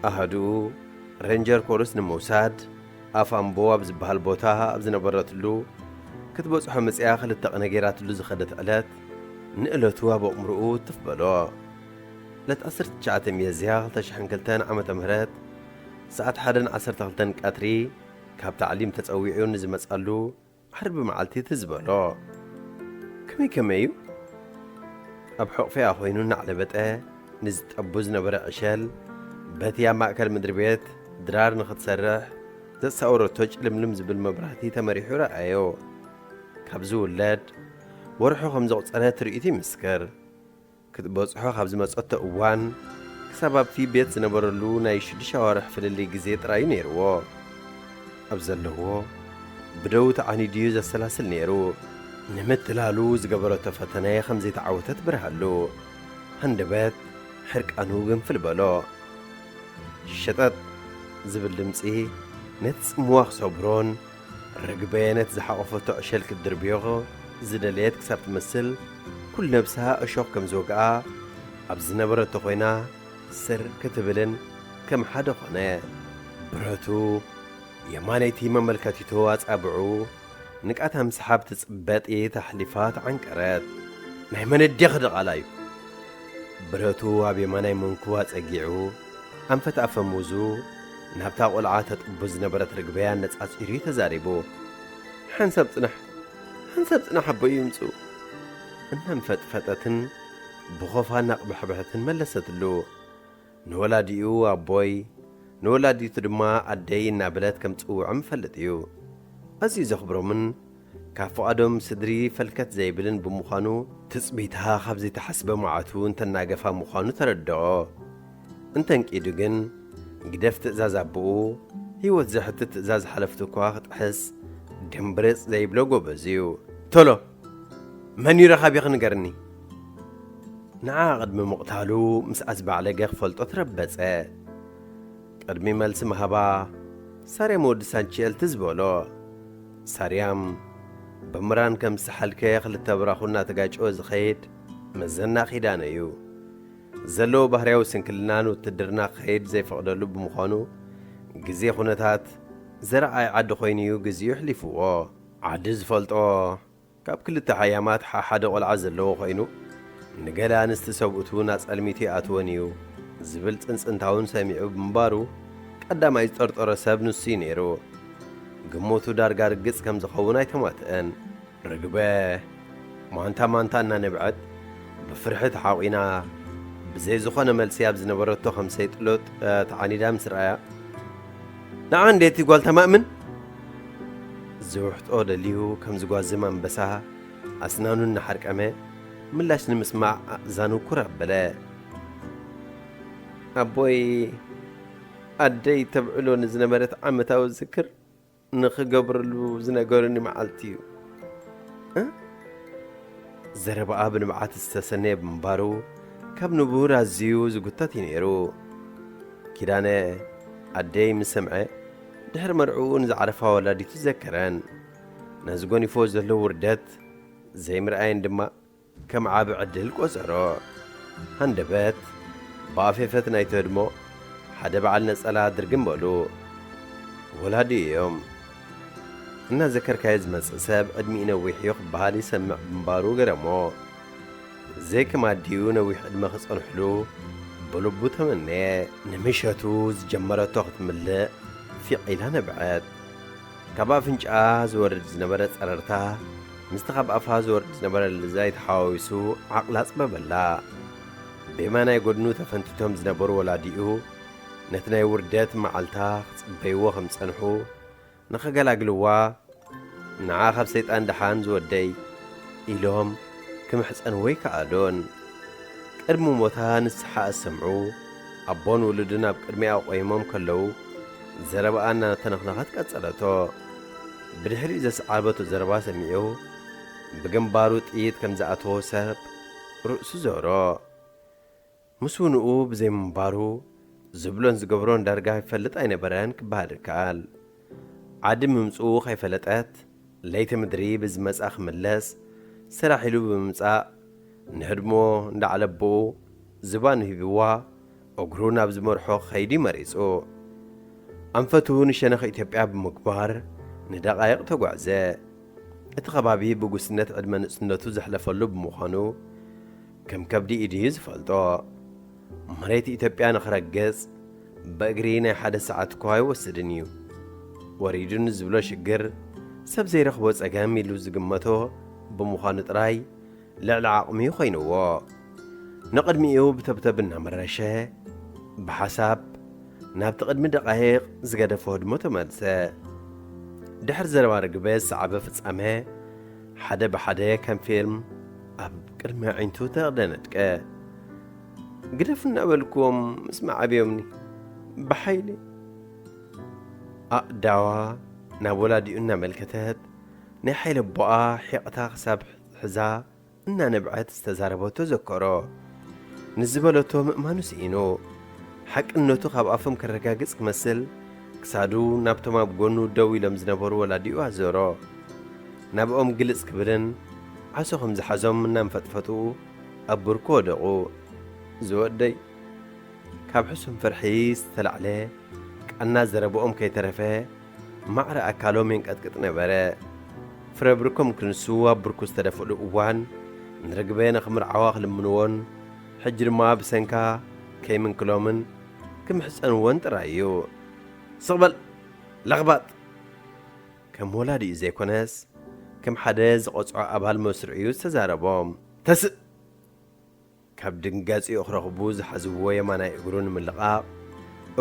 ኣሃዱኡ ሬንጀር ኮርስ ንምውሳድ ኣፍ ኣምቦ ኣብ ዝበሃል ቦታ ኣብ ዝነበረትሉ ክትበጽሖ መጺኣ ክልተ ቅነ ገይራትሉ ዝኸደት ዕለት ንእለቱ ኣብ ኣእምሮኡ ትፍ በሎ። ዕለት ዓሰርተ ትሽዓተ ሚያዝያ ክልተ ሽሕን ክልተን ዓመተ ምህረት ሰዓት ሓደን ዓሰርተ ክልተን ቀትሪ ካብ ታዕሊም ተጸዊዑ ንዝመጻሉ ዓርቢ መዓልቲ ትዝ በሎ። ከመይ ከመይ እዩ? ኣብ ሕቑፊኣ ኮይኑ እናዕለበጠ ንዝጠቡ ዝነበረ ዕሸል በቲ ኣብ ማእከል ምድሪ ቤት ድራር ንኽትሰርሕ ዘሳወረቶ ጭልምልም ዝብል መብራህቲ ተመሪሑ ረኣዮ። ካብ ዝውለድ ወርሑ ከም ዘቑጸረ ትርኢቱ ይምስክር። ክትበጽሖ ካብ ዝመጸቶ እዋን ክሳብ ኣብቲ ቤት ዝነበረሉ ናይ ሽዱሽተ ኣዋርሕ ፍልልይ ግዜ ጥራይ እዩ ነይርዎ። ኣብ ዘለዎ ብደው ተዓኒዱ እዩ ዘሰላስል ነይሩ። ንምትላሉ ዝገበረቶ ፈተነ ከም ዘይተዓወተ ትበርሃሉ። ሃንደበት ሕርቃኑ ግንፍል በሎ። ሸጠጥ ዝብል ድምጺ ነቲ ጽምዋ ክሰብሮን ርግበ ነቲ ዝሓቖፈቶ ዕሸል ክትድርብዮ ዝደለየት ክሳብ ትመስል ኩል ነብሳ እሾኽ ከም ዝወግኣ ኣብ ዝነበረቶ ኮይና ስር ክትብልን ከም ሓደ ኾነ። ብረቱ የማነይቲ መመልከቲቱ ኣጻብዑ ንቃታ ምስሓብ ትጽበ ጥይት ኣሕሊፋ ተዓንቀረት። ናይ መን ኣዴኺ ድቓላ እዩ? ብረቱ ኣብ የማናይ መንኩቡ ኣጸጊዑ ኣንፈት ኣፈሙዙ ናብታ ቆልዓ ተጥቡ ዝነበረት ርግበያ ነጻጺሩ እዩ ተዛሪቡ። ሓንሳብ ጽናሕ፣ ሓንሳብ ጽናሕ ኣቦይ ይምጽኡ። እናንፈጥፈጠትን ብኾፋ እናቕባሕበሐትን መለሰትሉ። ንወላዲኡ ኣቦይ፣ ንወላዲቱ ድማ ኣደይ እናበለት ከም ትጽውዖም ይፈልጥ እዩ። ኣዝዩ ዘኽብሮምን ካብ ፍቓዶም ስድሪ ፈልከት ዘይብልን ብምዃኑ ትጽቢታ ካብ ዘይተሓስበ መዓቱ እንተናገፋ ምዃኑ ተረድኦ። እንተንቂዱ ግን ግደፍ ትእዛዝ ኣቦኡ፣ ህይወት ዘሕትት ትእዛዝ ሓለፍቱ እኳ ክጥሕስ ድምብርጽ ዘይብሎ ጎበዝ እዩ። ቶሎ መን እዩ ረኻቢኺ ንገርኒ። ንዓ ቅድሚ ምቕታሉ ምስ ኣዝባዕለገ ክፈልጦ ተረበጸ። ቅድሚ መልሲ ምሃባ ሳርያም ወዲ ሳንቺኤል ትዝ በሎ። ሳርያም ብምራን ከም ዝሰሓልከ ክልተ ብራኹ እናተጋጨወ ዝኸይድ መዘና ኪዳነ እዩ። ዘለዎ ባህርያዊ ስንክልናን ውትድርና ክኸይድ ዘይፈቕደሉ ብምዃኑ ግዜ ኩነታት ዘረኣይ ዓዲ ኮይኑ እዩ ግዜኡ ኣሕሊፍዎ። ዓዲ ዝፈልጦ ካብ ክልተ ሓያማት ሓሓደ ቆልዓ ዘለዎ ኮይኑ ንገለ ኣንስቲ ሰብኡት እውን ኣጸልሚቱ ይኣትወን እዩ ዝብል ጽንጽንታ እውን ሰሚዑ ብምንባሩ ቀዳማይ ዝጠርጠሮ ሰብ ንሱ እዩ ነይሩ። ግምቱ ዳርጋ ርግጽ ከም ዝኸውን ኣይተማትአን። ርግበ ማንታ ማንታ እናነብዐት ብፍርሒ ተሓቒና ብዘይ ዝኾነ መልሲ ኣብ ዝነበረቶ ከም ሰይጥሎጥ ተዓኒዳ ምስ ረኣያ፣ ንዓ እንዴቲ ጓል ተማእምን? ዝውሕጦ ደልዩ ከም ዝጓዝም ኣንበሳ ኣስናኑ እናሓርቀመ ምላሽ ንምስማዕ ኣእዛኑ ኩር ኣበለ። ኣቦይ ኣደይ ተብዕሎ ንዝነበረት ዓመታዊ ዝክር ንኽገብረሉ ዝነገሩኒ መዓልቲ እዩ። እ? ዘረባኣ ብንብዓት ዝተሰነየ ብምንባሩ ካብ ንቡር ኣዝዩ ዝጉተት እዩ ነይሩ። ኪዳነ ኣደይ ምስ ሰምዐ ድሕሪ መርዕኡ ንዝዓረፋ ወላዲቱ ዘከረን። ነዚ ጎኒፎ ዘሎ ውርደት ዘይምርኣየን ድማ ከም ዓቢ ዕድል ቆጸሮ። ሃንደበት ብኣፌፈት ናይቲ ህድሞ ሓደ በዓል ነጸላ ድርግም በሉ። ወላዲ እዮም። እናዘከርካዮ ዝመጽእ ሰብ ዕድሚኡ ነዊሕ እዩ ክበሃል ይሰምዕ ብምንባሩ ገረሞ። ዘይከም ኣዲኡ ነዊሕ ዕድመ ክጸንሕሉ ብልቡ ተመነየ። ንምሸቱ ዝጀመረቶ ክትምልእ ፊቕ ኢላ ነብዐት። ካብ ኣፍንጫኣ ዝወርድ ዝነበረ ጸረርታ ምስቲ ካብ ኣፋ ዝወርድ ዝነበረ ልዛይ ተሓዋዊሱ ዓቕላ ኣጽበበላ። ብየማናይ ጎድኑ ተፈንቲቶም ዝነበሩ ወላዲኡ ነቲ ናይ ውርደት መዓልታ ክጽበይዎ ከም ዝጸንሑ፣ ንኸገላግልዋ፣ "ንዓ ካብ ሰይጣን ደሓን ዝወደይ" ኢሎም ክምሕጸንዎ ኣይከኣሉን። ቅድሚ ሞታ ንስሓ ኣሰምዑ፣ ኣቦን ውሉድን ኣብ ቅድሚኣ ቆይሞም ከለዉ፣ ዘረባኣ እናተነኽነኸት ቀጸለቶ። ብድሕሪኡ ዘሰዓበቶ ዘረባ ሰሚዑ፣ ብግንባሩ ጥይት ከም ዝኣተዎ ሰብ ርእሱ ዞሮ። ምስ ውንኡ ብዘይምንባሩ፣ ዝብሎን ዝገብሮን ዳርጋ ይፈልጥ ኣይነበረን ክበሃል ይከኣል። ዓዲ ምምጽኡ ከይፈለጠት፣ ለይቲ ምድሪ ብዝመጻ ክምለስ፣ ስራሕ ኢሉ ብምምጻእ፣ ንህድሞ እንዳዕለብኡ ዝባኑ ሂብዋ፣ እግሩ ናብ ዝመርሖ ክኸይድ እዩ መሪጹ። ኣንፈቱ ንሸነኽ ኢትዮጵያ ብምግባር ንደቓይቕ ተጓዕዘ። እቲ ከባቢ ብጉስነት ዕድመ ንእስነቱ ዘሕለፈሉ ብምዃኑ፣ ከም ከብዲ ኢዱ እዩ ዝፈልጦ። መሬት ኢትዮጵያ ንኽረግጽ ብእግሪ ናይ ሓደ ሰዓት እኳ ኣይወስድን እዩ። ወሪዱኒ ዝብሎ ሽግር፣ ሰብ ዘይረኽቦ ጸገም ኢሉ ዝግመቶ ብምዃኑ ጥራይ፣ ልዕሊ ዓቕሚ ኮይንዎ። ንቕድሚኡ ብተብተብ እናመረሸ፣ ብሓሳብ ናብቲ ቅድሚ ደቓይቕ ዝገደፎ ህድሞ ተመልሰ። ድሕሪ ዘረባ ርግበ ዝሰዓበ ፍጻመ፣ ሓደ ብሓደ ከም ፊልም ኣብ ቅድሚ ኣዒንቱ ተደነድቀ። "ግደፍ እናበልኩዎም ምስ መዓብዮምኒ፣ ብሓይሊ!" ኣእዳዋ ናብ ወላዲኡ እናመልከተት፣ ናይ ሓይሊ ኣቦኣ ሒቕታ ክሳብ ሒዛ እናነብዐት ዝተዛረበቶ ዘከሮ። ንዝበለቶ ምእማኑ ስኢኑ፣ ሓቅነቱ ካብ ኣፎም ከረጋግጽ ክመስል፣ ክሳዱ ናብቶም ኣብ ጎኑ ደው ኢሎም ዝነበሩ ወላዲኡ ኣዞሮ። ናብኦም ግልጽ ክብልን ዓሶ ከም ዝሓዞም እናንፈጥፈጡ ኣብ ብርኩ ወደቑ። ዝወደይ፣ ካብ ሕሱም ፍርሒ ዝተላዕለ ቃና ዘረብኦም ከይተረፈ ማዕረ ኣካሎም የንቀጥቅጥ ነበረ። ፍረ ብርኮም ክንሱ ኣብ ብርኩ ዝተደፍእሉ እዋን፣ ንርግበ ንኽምርዓዋ ክልምንዎን፣ ሕጂ ድማ ብሰንካ ከይምንክሎምን ክምሕጸንዎን ጥራይ እዩ። ስቕ በል ለኽባጥ! ከም ወላዲኡ ዘይኮነስ፣ ከም ሓደ ዝቐጽዖ ኣባል መስርዑ እዩ ዝተዛረቦም። ተስእ! ካብ ድንጋጺኡ ክረኽቡ ዝሓዝዎ የማናይ እግሩ ንምልቓቕ፣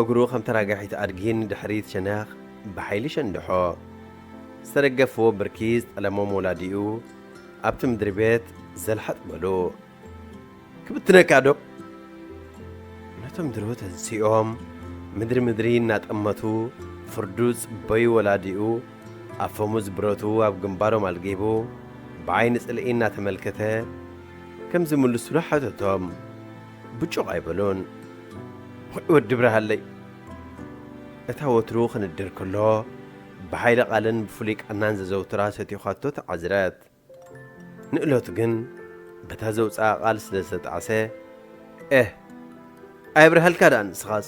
እግሩ ከም ተራጋሒት ኣድጊ ንድሕሪት ሸነኽ ብሓይሊ ሸንድሖ። ዝተደገፍዎ ብርኪ ዝጠለሞም ወላዲኡ ኣብቲ ምድሪ ቤት ዘልሓጥ በሉ። "ክብትነካ ዶ?" ነቶም ድሮ ተንሲኦም ምድሪ ምድሪ እናጠመቱ ፍርዱ ዝጽበዩ ወላዲኡ ኣፈሙዝ ብረቱ ኣብ ግንባሮም ኣልጊቡ ብዓይኒ ጽልኢ እናተመልከተ ከም ዝምልሱሉ ሓተቶም። ብጩቕ ኣይበሉን። "ወይ ወዲ ብርሃለይ!" እታ ወትሩ ክንድር ከሎ ብሓይሊ ቃልን ብፍሉይ ቃናን ዘዘውትራ ሰቲዃቶ ተዓዝረት። ንእለቱ ግን በታ ዘውጽኣ ቃል ስለ ዝተጣዕሰ፣ "ኤህ፣ ኣየብርሃልካ ደኣ ንስኻስ?"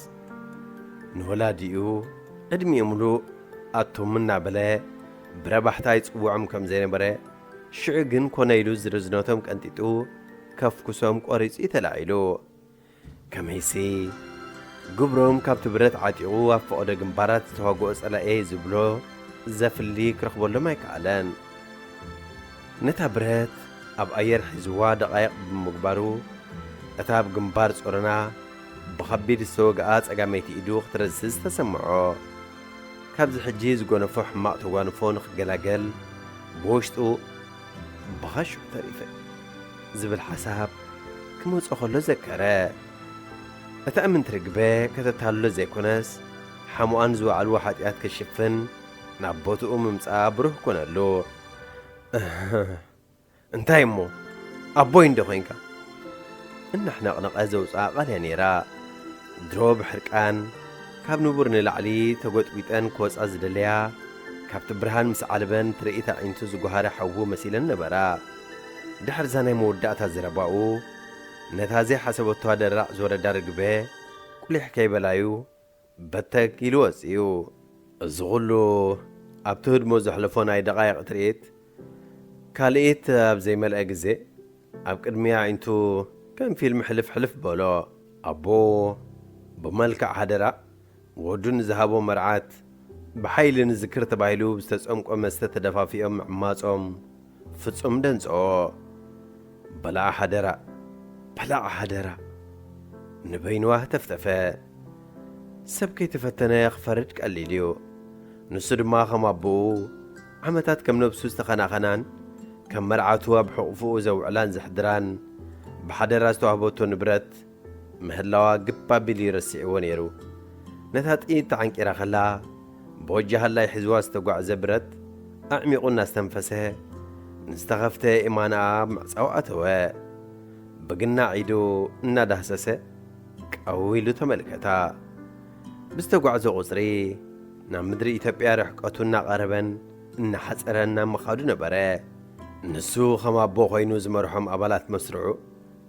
ንወላዲኡ ዕድሚኡ ምሉእ ኣቱም እናበለ ብረባሕታ ይጽውዖም ከም ዘይነበረ፣ ሽዑ ግን ኮነ ኢሉ ዝርዝነቶም ቀንጢጡ ከፍኩሶም ቆሪጹ እዩ ተላዒሉ። ከመይሲ፣ ግብሮም ካብቲ ብረት ዓጢቑ ኣብ ፈቐዶ ግንባራት ዝተዋግኦ ጸላኤ ዝብሎ ዘፍሊ ክረኽበሎም ኣይከኣለን። ነታ ብረት ኣብ ኣየር ሒዝዋ ደቓይቕ ብምግባሩ፣ እታ ኣብ ግንባር ጾሮና ብኸቢድ ዝተወግኣ ጸጋመይቲ ኢዱ ክትረዝዝ ተሰምዖ። ካብዚ ሕጂ ዝጎነፎ ሕማቕ ተጓንፎ ንኽገላገል፣ ብውሽጡ "ብኸሽዑ ተሪፈ" ዝብል ሓሳብ ክመጾ ከሎ ዘከረ። እታ እምንቲ ርግበ ከተታልሎ ዘይኮነስ፣ ሓሙኣን ዝወዓልዎ ሓጢኣት ክሽፍን ናብ ቦትኡ ምምጻኣ ብሩህ ኮነሉ። "እህ፣ እንታይ እሞ፣ ኣቦይ እንዶ ኮይንካ?" እናሕነቕነቐ ዘውጽኣ ቃል እያ ነይራ። ድሮ ብሕርቃን ካብ ንቡር ንላዕሊ ተጎጥጒጠን ክወጻ ዝደለያ፣ ካብቲ ብርሃን ምስ ዓለበን ትርኢት ኣዒንቱ ዝጓሃረ ሓዉ መሲለን ነበራ። ድሕሪ እዛ ናይ መወዳእታ ዘረባኡ፣ ነታ ዘይሓሰበቶ ደራዕ ዝወረዳ ርግበ ቁሊሕ ከይበላዩ በተግ ኢሉ ወፂኡ። እዚ ኩሉ ኣብቲ ህድሞ ዘሕለፎ ናይ ደቓይቕ ትርኢት ካልኢት ኣብ ዘይመልአ ግዜ ኣብ ቅድሚ ኣዒንቱ ከም ፊልም ሕልፍ ሕልፍ በሎ። ኣቦ ብመልክዕ ሓደራ ወዱ ንዝሃቦ መርዓት ብሓይሊ ንዝክር ተባሂሉ ብዝተጸምቆ መስተ ተደፋፊኦም ምዕማጾም ፍጹም ደንጽኦ። በላዓ ሓደራ፣ በላዓ ሓደራ ንበይንዋ ተፍተፈ። ሰብ ከይተፈተነ ክፈርድ ቀሊል እዩ። ንሱ ድማ ከም ኣቦኡ ዓመታት ከም ነብሱ ዝተኸናኸናን ከም መርዓቱ ኣብ ሕቑፍኡ ዘውዕላን ዘሕድራን ብሓደራ ዝተዋህበቶ ንብረት ምህላዋ ግብ ኣቢሉ ይረስዕዎ ነይሩ። ነታ ጥይት ተዓንቂራ ከላ፣ ቦጃ ሃላይ ሒዝዋ ዝተጓዕዘ ብረት ኣዕሚቑ እናስተንፈሰ፣ ንዝተኸፍተ ኢማናኣ ኣብ ምዕጻው ኣተወ። ብግና ኢዱ እናዳህሰሰ፣ ቀው ኢሉ ተመልከታ። ብዝተጓዕዘ ቁጽሪ፣ ናብ ምድሪ ኢትዮጵያ ርሕቀቱ እናቐረበን እናሓጸረን ናብ ምኻዱ ነበረ። ንሱ ከም ኣቦ ኮይኑ ዝመርሖም ኣባላት መስርዑ፣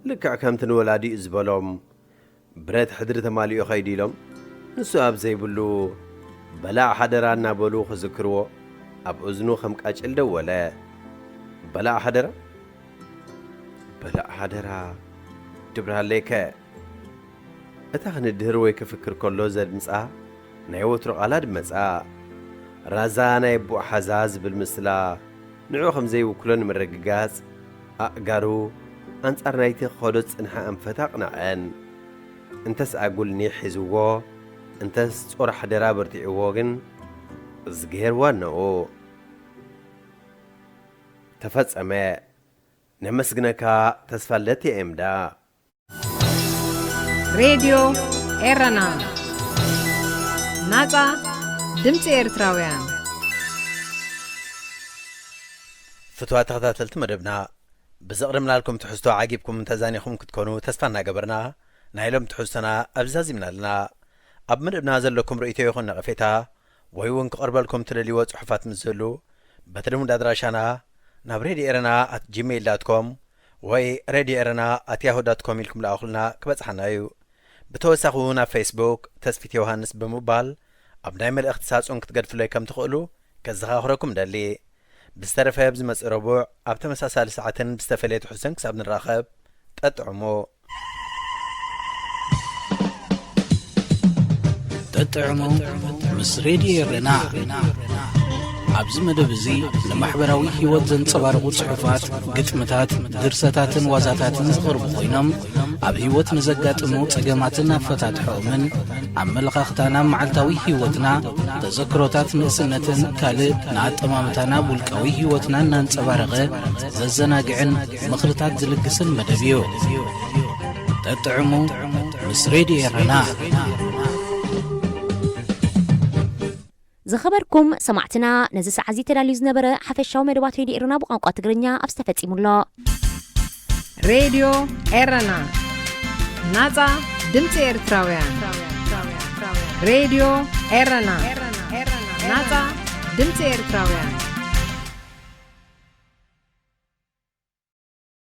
ልክዕ ከምቲ ንወላዲኡ ዝበሎም፣ ብረት ሕድሪ ተማሊኡ ኸይዱ ኢሎም፣ ንሱ ኣብ ዘይብሉ፣ በላዕ ሓደራ እናበሉ ክዝክርዎ፣ ኣብ እዝኑ ከም ቃጭል ደወለ። በላዕ ሓደራ? በላዕ ሓደራ? ድብርሃለይከ? እታ ክንድህር ወይ ክፍክር ከሎ ዘድምጻ ናይ ወትሩ ቃላ ድመጻ። ራዛ ናይ ኣቦኡ ሓዛ ዝብል ምስላ፣ ንዕኡ ከም ዘይውክሎ ንምርግጋጽ፣ ኣእጋሩ ኣንጻር ናይቲ ክኸዶ ዝጸንሐ ኣንፈት ኣቕንዐን። እንተስ ኣጉል ኒሕ ሒዝዎ፣ እንተስ ጾር ሓደራ በርቲዕዎ ግን፣ እዝግሄር ዋናኡ። ተፈጸመ። ነመስግነካ ተስፋለት የኤምዳ። ሬድዮ ኤረና፣ ናጻ ድምጺ ኤርትራውያን። ፍትዋት ተኸታተልቲ መደብና፣ ብዘቕረብናልኩም ትሕዝቶ ዓጊብኩም ተዛኒኹም ክትኮኑ ተስፋ እናገበርና፣ ናይ ሎም ትሕዝቶና ኣብዚ ዛዚምና ኣለና። ኣብ መደብና ዘለኩም ርእይቶ ይኹን ነቐፌታ፣ ወይ እውን ክቐርበልኩም ትደልይዎ ጽሑፋት ምስ ዝህሉ፣ በቲ ልሙድ ኣድራሻና ናብ ሬድዮ ኤረና ኣት ጂሜይል ዳት ኮም ወይ ሬድዮ ኤረና ኣት ያሁ ዳት ኮም ኢልኩም ልኣኹልና ክበጽሓና እዩ። ብተወሳኺ እውን ኣብ ፌስቡክ ተስፊት ዮሃንስ ብምባል ኣብ ናይ መልእኽቲ ሳጹን ክትገድፍለይ ከም ትኽእሉ ከዘኻኽረኩም ደሊ። ብዝተረፈ ኣብ ዝመጽእ ረቡዕ ኣብ ተመሳሳሊ ሰዓትን ብዝተፈለየ ትሕዝቶን ክሳብ ንራኸብ ጠጥዕሙ። ጠጥዕሙ ምስ ሬድዮ ኤረና። ኣብዚ መደብ እዚ ንማሕበራዊ ህይወት ዘንጸባርቑ ጽሑፋት፣ ግጥምታት፣ ድርሰታትን ዋዛታትን ዝቐርቡ ኮይኖም ኣብ ህይወት ንዘጋጥሙ ጸገማትን ኣፈታትሖኦምን፣ ኣመለኻኽታና ኣብ መዓልታዊ ህይወትና፣ ተዘክሮታት ንእስነትን ካልእ ንኣጠማምታና ኣብ ውልቃዊ ህይወትና እናንጸባረቐ ዘዘናግዕን ምኽርታት ዝልግስን መደብ እዩ። ጠጥዕሙ ምስ ሬድዮ ኤረና። ዝኸበርኩም ሰማዕትና፣ ነዚ ሰዓት እዚ ተዳልዩ ዝነበረ ሓፈሻዊ መደባት ሬድዮ ኤረና ብቋንቋ ትግርኛ ኣብዚ ተፈጺሙ ኣሎ። ሬድዮ ኤረና፣ ናጻ ድምጺ ኤርትራውያን። ሬድዮ ኤረና፣ ናጻ ድምጺ ኤርትራውያን።